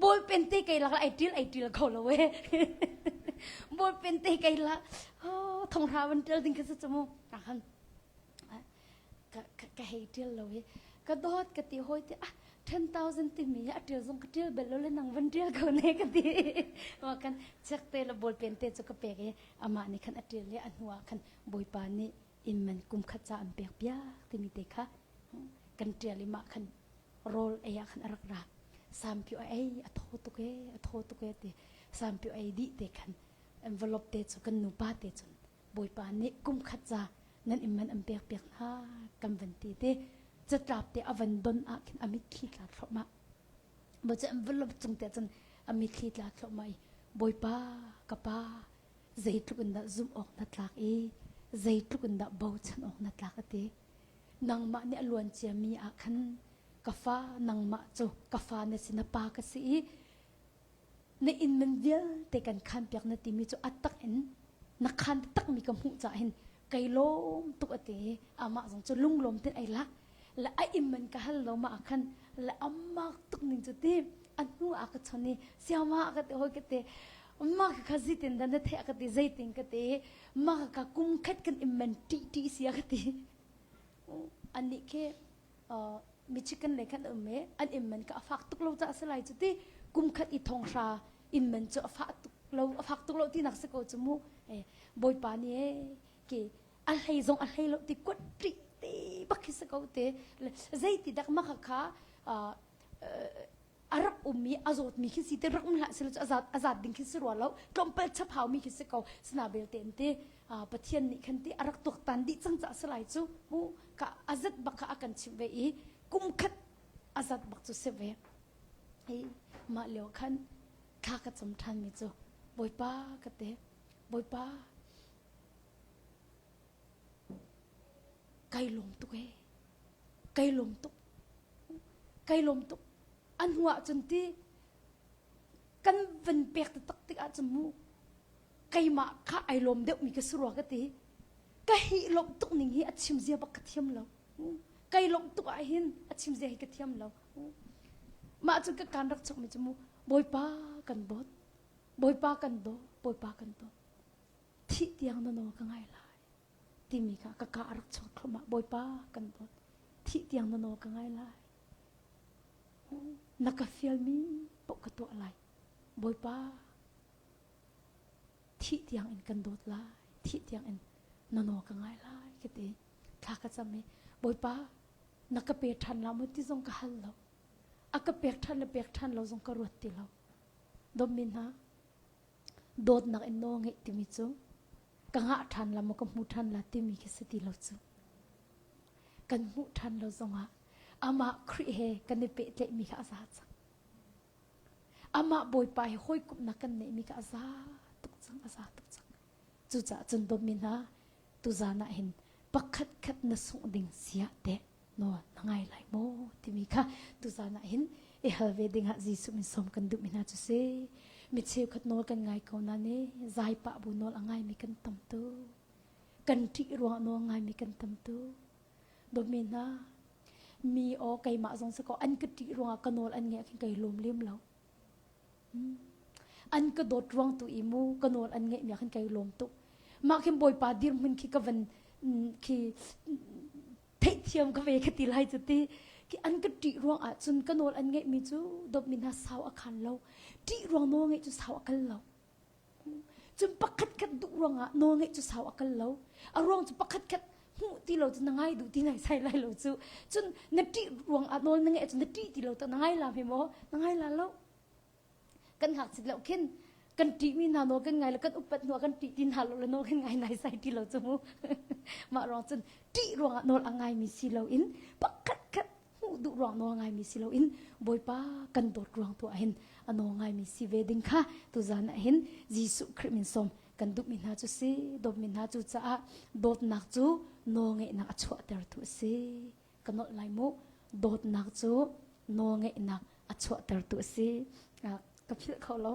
ball pen te kai lak la ai ṭil ai ṭil kho lo e ball pen te kai la oh thong hra van ṭial ding kha si cu mu khan ka ka hei ṭial lo i ka dawt ka ti hawi te ah 10,000 timi a ṭial zong ka ṭial bel lo le nang van ṭial ko ne ka ti ma kan chek te le ball pen te cu ka pek i amah nih khan a ṭial i a hnu ah khan bawipa nih inn man kum khat ca an pek piak timi te kha kan ṭial i mah khan rawl ei ah khan a rak ra sampio a ei a thaw tuk e a thaw tuk e ti sampio ei dih te khan envelope te cu kan nupa te cun bawipa nih kum khat ca nan inn man an pek piak hna kan van ti te catlap te a van don ah khin a mitthli tla thluahmah bo cu envelope cung te cun a mitthli tla thluahmah i bawipa ka pa zeitluk in dah zumh awk na tlak i zeitluk in dah bochan awk na tlak a ti nangmah nih a luan ciami ah khan ka fa nangmah cu ka fa na si na pa ka si i na inn man vialte kan khan piak na timi cu a tak in na khan takmi ka hmuh caah hin. Kai lawm tuk a ti. Amah zong cu lunglawm ten ai lak. Le a im man ka hal lo ma khan le amak tuk ning cu ti a hnu a ka chon i siama ka ti hoi ka ti ma ka kha zitin dan na the ka ti zeitin ka ti ma ka kum khat kan im man ti ti sia ka ti anih khi Michigan lei khan um i an inn man ka a fak tuk lo caah si lai cu ti kum khat i thong hra inn man cu a fah tuk lo a fak tuk lo tinak si ko cu mu bawipa nih e ke a hlei zong a hlei lo ti kuat ṭih te bak khi si ko te zeiti dak ma kha kha a rak ummi a zawtmi khi si te rak um hlah silo cu a zat ding khi si rua lo tlawmpal chapau mi khi si ko sina belte in te Pathian nih khan ti a rak tuaktan dih cang caah si lai cu mu ka a zat bak kha a kan chimh ve i kum khat a zat bak cu si ve i mah lio khan thla ka cam ṭhan mi cu Bawipa ka te Bawipa kai lawm tuk ee kai lawm tuk kai lawm tuk a hnu ah cun ti kan van pek taktak tik ahcun mu keimah kha ai lawm deuhmi ka si rua ka ti ka hi lawmh tuk ning hi a chim zia bak ka thiam lo kai lawmh tuk ah hin a chim zia hi ka thiam lo mah cu ka kan rak chok mi cu mu bawipa kan dawt bawipa kan dawt bawipa kan dawt thih tiang na nawl ka ngai lai timi kha ka ka a rak chuak thluahmah bawipa kan dawt thih tiang na nawl ka ngai lai na ka fialmi paoh ka tuah lai bawipa thih tiang in kan dawt lai thih tiang in na nawl ka ngai lai ka ti thla ka cam i bawipa na ka pe ṭhan la maw ti zong ka hal lo a ka pek ṭhan le pek ṭhan lo zong ka ruat ti lo dawtmi hna Dawtnak in nawl ngeih timi cu ka ngah ṭhan la maw ka hmu ṭhan la timi khi si ti lo cu. Kan hmuh ṭhan lo zongah amah Khrih he kan i pehtlaihmi kha a za cang. Amah Bawipa he hawikomhnak kan neihmi kha a za tuk cang, a za tuk cang. Cucaah cun dawtmi hna, tuzan ah hin pakhat khat na sungh ding siah teh nawl na ngai lai maw timi kha tuzan ah hin i hal ve dingah Jesuh min sawm kan duhmi hna cu si. Mi cheukhat nawl kan ngai ko na nih zai pah bu nawl a ngaimi kan tam tu. Kan ṭih ruangah nawl ngaimi kan tam tu. Dawtmi hna, mi aw keimah zong si ko an ka ṭih ruangah ka nawl an ngeih khin kai lawm lem lo. An ka dawt ruang tu i mu ka nawl an ngeih mi ah khin kai lawm tuk. Mah khin Bawipa dirhmun khi ka van khi theihthiam ka ve ka ti lai cu ti ki an ka ṭih ruang ah cun ka nawl an ngeih mi cu dawtmi hna sau a khan lo. Ṭih ruang nawl ngeih cu sau a kal lo. Cun pakhat khat duh ruangah nawl ngeih cu sau a kal lo. A ruang cu pakhat khat hmuh ti lo cu na ngai duh ti nai sai lai lo cu. Cun na ṭih ruangah nawl na ngeih cun na ṭih ti lo tak na ngai la hme maw? Na ngai la lo. Kan ngakchit lo khin kan ṭihmi hna nawl kan ngai lo kan upat hnu ah kan ṭih ti hna lo le nawl kan ngai nai sai ti lo cu mu. Mah ruang cun ṭih ruangah nawl a ngaimi si loin pakhat khat hmuh duh ruang nawl ngaimi si loin Bawipa kan dawt ruang tu ah hin a nawl ngaimi si ve ding kha tuzan ah hin Jesuh Khrih min sawm kan duhmi hna cu si dawtmi hna cu caah dawtnak cu nawlngeihnak a chuahtertu a si ka nolh lai mu dawtnak cu nawlngeihnak a chuahtertu a si ka philh kho lo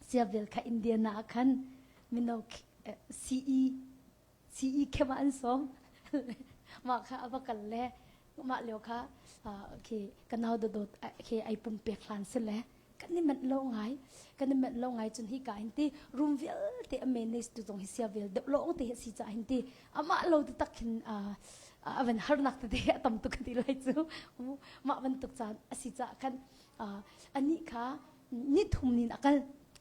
siavel kha Indiana ah khan mino CE CE khem ah an sawm mah kha a va kal le mah lio kha khi ka nau dawdawt khi ai pumpek hlan si le kan i manh lo ngai kan i manh lo ngai cun hi ka hin ti room vialte a manage tu zong hi sia vel deuh lawng te hi si ca hin ti amah lo te tak khin a van harnak tete a tam tuk ti lai cu mah bantuk caan a si ca khan anih kha ni thum nin a kal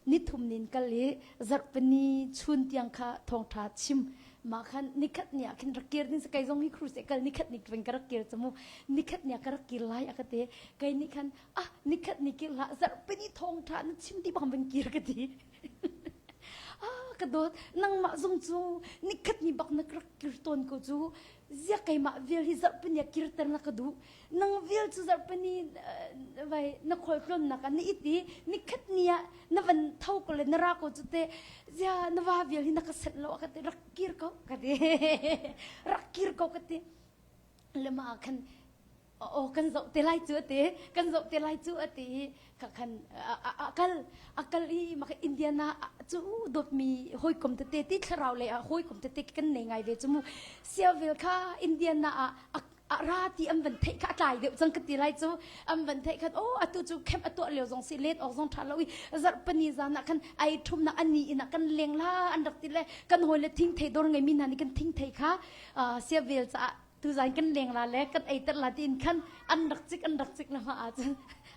ni thum nin kal i zarhpini chun tiang kha thawngṭha chim mah khan nikhat ni ah khin rak kir ding kei zong hi cruise kal nikhat ni kring ka rak kir chu mu nikhat ni ah ka rak kir lai a ka ti kei nih khan ah nikhat ni kir hlah zarhpini thawngṭha na chim ti bang van kir ka ti ah ka dawt nangmah zong cu nikhat ni bak na rak kir tawn ko cu zia keimah vial hi zarhpini ah kirter na ka duh nang vial cu zarhpini vai na khualtlawnnak ah na it i nikhat ni ah na van tho ko le na ra ko cu te zia na va vial hi na ka set lo ka ti rak kir ko ka ti rak kir ko ka ti le ma khan. Aw kan zoh te lai cu a ti. Kan zoh te lai cu a ti i kha khan a kal a kal i maka Indiana cu dawtmi hawikom tete ti thlarau lei ah hawikom tete kan nei ngai ve cu mu. Siavel kha Indiana ah a ra ti an van theih kha a tlai deuh cang ka ti lai cu an van theih khan oh atu cu camp a tuah lio zong si let awk zong tha lo i zarhpani zan ah khan ai thumnak ani in ah kan leng la an rak ti le kan hawi le thingthei dawr ngei mi hna nih kan thingthei kha siavel caah tuzan kan leng la le kan ei ter la tiin khan an rak cik an rak cik lama ah cun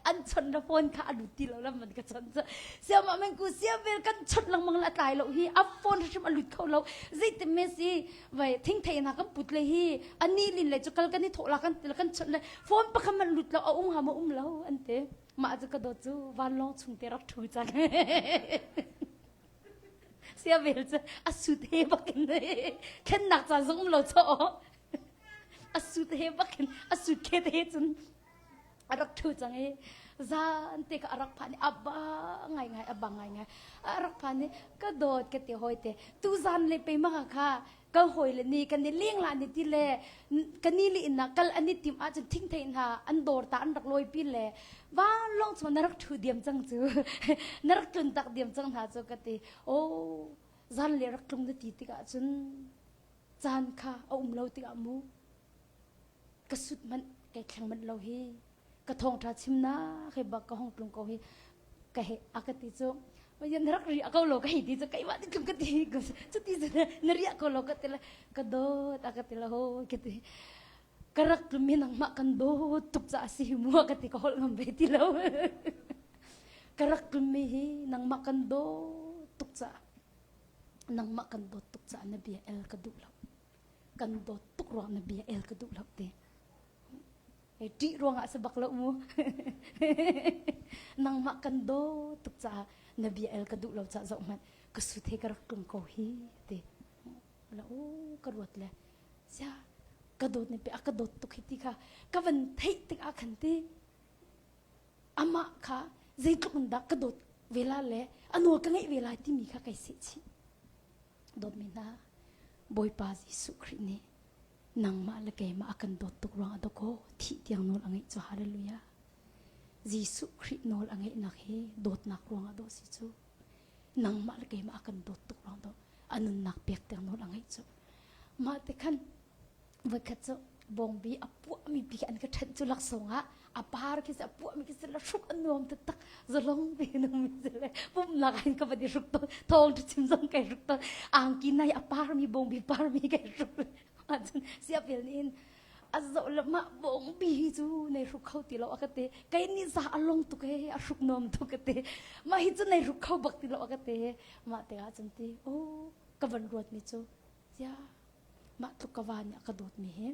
an chon la phone kha a lut ti lo lam man ka chon cu siama men ku siavel kan chon lengmang la tlai lo hi a phone hrim a lut kho lo zeitin me si vai thingthei na kan put le hi ani lin le chu kal kan i thawh la kan kan chon le phone pakhat man lut lo a um ha ma um lo an te mah cu ka dawt cu vanlawng chung te rak thu cang Siavel cu a sut he bakin thlennak caan zong um lo chaw a sut he bakin a sut khet he cun a rak ṭhu cang i zan te ka a rak phan i a ba ngai ngai a ba ngai ngai a rak phan i ka dawt ka ti hawi te tu zan le pe ma kha ka hawi le ni kan i leng la ni ti le ka ni li in kal an i tim ahcun thingthei hna an dawr ta an rak lawi pi le vanlawng chung na rak ṭhu diam cang cu na rak tlun tak diam cang hna cu ka ti o zan le rak tlung na ti tikah cun caan kha a um lo tikah mu ka sut manh kai thleng manh lo hi ka thawngṭha chimnak he bak ka hong tlung ko hi ka he a ka ti cu na rak riah ko lo ka hei ti cu keimah ti tlung ka ti cuti cu na riah ko lo ka ti le ka dawt a ka ti le ho ka ti ka rak tlum hi nangmah kan dawt tuk ca a si hi mu ka ti ka holh ngam ve ti lo ka rak tlum mi hi nangmah kan dawt tuk ca nangmah kan dawt tuk ca na bia el ka duh lo kan dawt tuk ruang na bia el ka duh lo te ṭih ruangah si bak lo mu nangmah kan daw tuk caah na bia el ka duh lo caah zoh hmanh ka sut he ka rak tlung ko hi ti la u ka ruat le sia ka dawt ni pe a ka dawt tuk hi ti kha ka van theih tik ah khan ti amah kha zeitluk in dah ka dawt ve la le a nawl ka ngeih ve lai timi kha kai seh chih dawtmi hna Bawipa Jesuh Khrih nih nangmah le keimah a kan dawt tuk ruangah dawkaw thih tiang nawl a ngeih cu hallelujah Jesuh Khrih nawl a ngeihnak hi dawtnak ruangah dawh si cu nangmah le keimah a kan dawt tuk ruang dawh a nunnak pek tiang nawl a ngeih cu mah te khan voikhat cu bawngbi a puahmi pi an ka ṭhenh cu laksawng ah a par khi a puahmi khi la hruk a nuam taktak zalong te nung mi le pumnak in ka van i hruk tawn thawng ṭha chim zong kai hruk tawn angki nai a parmi bawngbi parmi kai hruk ahcun siapel nih hin a zoh le mah bawngbi hi cu nei hruk kho ti lo a ka ti kei nih za a long tuk he a hruk nuam tuk ka ti mah hi cu nei hruk kho bak ti lo a ka ti mah te ah cun ti oh ka van ruat mi cu tia mah tluk ka va nih a ka dawtmi hi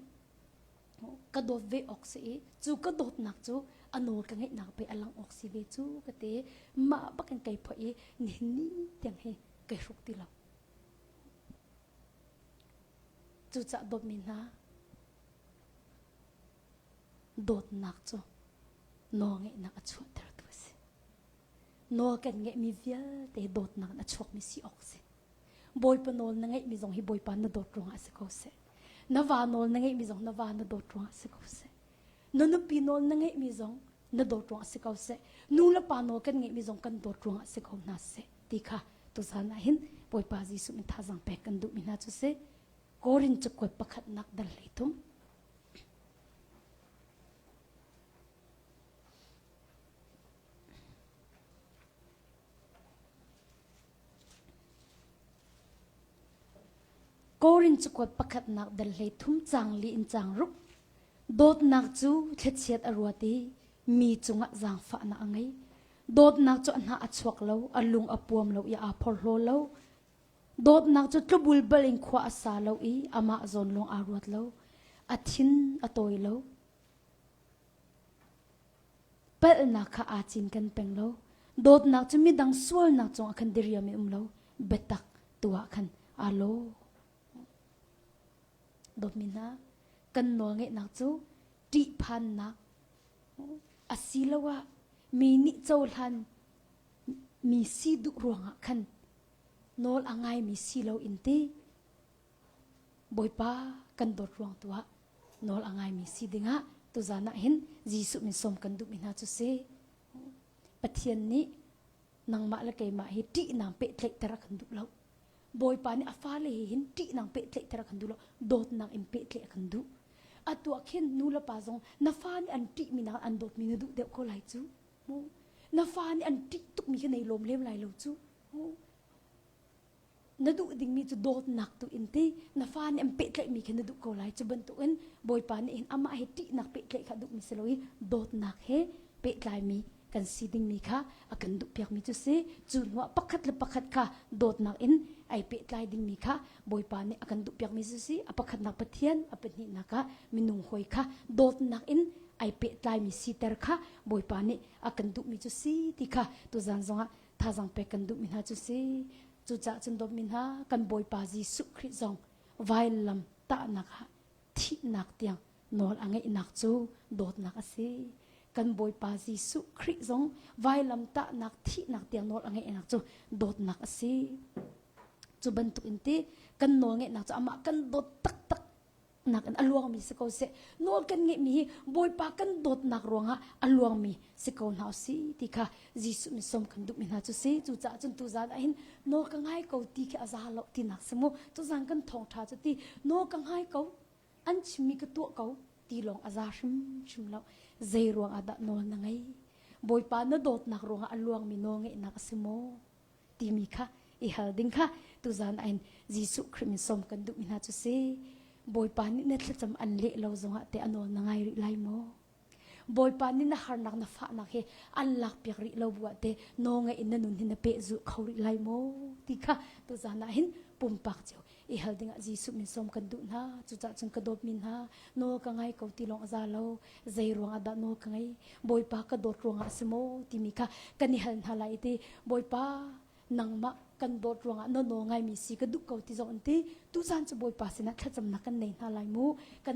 ka dawt ve awk si i cu ka dawtnak cu a nawl ka ngeihnak pe a lang awk si ve cu ka ti mah bakin kei phoih i nihin ni tiang hi kai hruk ti lo cucah dawtmi hna dawtnak cu nawlngeihnak a chuahtertu a si nawl kan ngeihmi vialte dawtnak in a chuakmi si awk si Bawipa nawl na ngeihmi zong hi Bawipa na dawt ruangah si ko seh. Na va nawl na ngeihmi zong na va na dawt ruangah si ko seh. Na nupi nawl na ngeihmi zong na dawt ruangah si ko seh. Nu le pa nawl kan ngeihmi zong kan dawt ruangah si ko hna seh. Ti kha tuzan ah hin Bawipa Jesuh min thazaang pek kan duhmi hna cu si. Korin cakuat pakhatnak dal 13. Korin cakuat pakhatnak dal 13 caang li in caang ruk dawtnak cu thlachiat a ruat i mi cungah zaangfahnak a ngei. Dawtnak cu a hnah a chuak lo, a lung a puam lo i aa phorhlaw lo. Dawtnak cu tlubulbal in khua a sa lo i amah zawn lawng aa ruat lo. A thin a tawi lo. Palhnak kha aa cinken peng lo. Dawtnak cu midang sualnak cungah khan diriam in um lo. Biatak tu ah khan aa lo. Dawtmi hna, kan nawlngeihnak cu ṭihphannak asiloah mi nih cohlan mi si duh ruangah khan nawl a ngaimi si lo in ti Bawipa kan dawt ruang tu ah nawl a ngaimi si dingah. Tuzan ah hin Jesuh min sawm kan duhmi hna cu si. Pathian nih nangmah le keimah hi ṭihnak pehtlaihter a kan duh lo. Bawipa nih a fale he hin ṭihnak pehtlaihter a kan duh lo, dawtnak in pehtlaih a kan duh. Atu ah khin nu le pa zong na fa nih an ṭihmi nak an dawtmi na duh deuh ko lai cu. Na fa nih an ṭih tukmi khi nei lawm lem lai lo cu. Na duh dingmi cu dawtnak tu in ti na fa nih an pehtlaihmi khi na duh ko lai. Cu bantukin Bawipa nih hin amah he ṭihnak pehtlaih kha duhmi si lo i dawtnak he pehtlaimi kan si dingmi kha a kan duhpiakmi cu si. Cu hnuah pakhat le pakhat kha dawtnak in ai pehtlai dingmi kha Bawipa nih a kan duhpiakmi cu si. A pakhatnak Pathian, a pahnihnak ah minung hawi kha dawtnak in ai pehtlaimi siter kha Bawipa nih a kan duhmi cu si ti kha tuzan zongah thazang pek kan duhmi hna cu si. Cucaah cun dawtmi hna kan Bawipa Jesuh Khrih zong vailam tahnak ah thihnak tiang nawl a ngeihnak cu dawtnak a si. Kan Bawipa Jesuh Khrih zong vailam tahnak thihnak tiang nawl a ngeihnak cu dawtnak a si. Cu bantuk in ti kan nawl ngeihnak cu amah kan dawt taktak nak in a luangmi si ko seh. Nawl kan ngeihmi hi Bawipa kan dawtnak ruangah a luangmi si ko hna si ti kha Jesuh min sawm kan duhmi hna cu si. Cucaah cun tuzan ah hin nawl ka ngai ko ti khi a za lo tinak si mu. Tuzan kan thawngṭha cu ti nawl ka ngai ko an chimmi ka tuah ko ti lawng a za hrimhrim lo. Zei ruangah dah nawl na ngei? Bawipa na dawtnak ruangah a luangmi nawl ngeihnak a si maw? Timi kha i hal ding kha tuzan ah hin Jesuh Khrih min sawm kan duhmi hna cu si. Bawipa nih na thlacam an leh lo zongah te a nawl na ngai rih lai maw? Bawipa nih na harnak na fahnak hi an lakpiak rih lo bu ah te nawl ngeih in na nun hi na pehzulh kho rih lai maw ti kha tuzan ah hin pumpak cio i hal dingah Jesuh min sawm kan duh hna. Cucaah cun ka dawtmi hna, nawl ka ngai ko ti lawng a za lo. Zei ruangah dah nawl ka ngei? Bawipa ka dawt ruangah a si maw? timi kha kan i hal hna lai i ti Bawipa nangmah kan dawt ruangah na nawl ngaimi si ka duh ko ti zong an ti. Tuzan cu Bawipa sinah thlacamnak kan nei hna lai mu. Kan.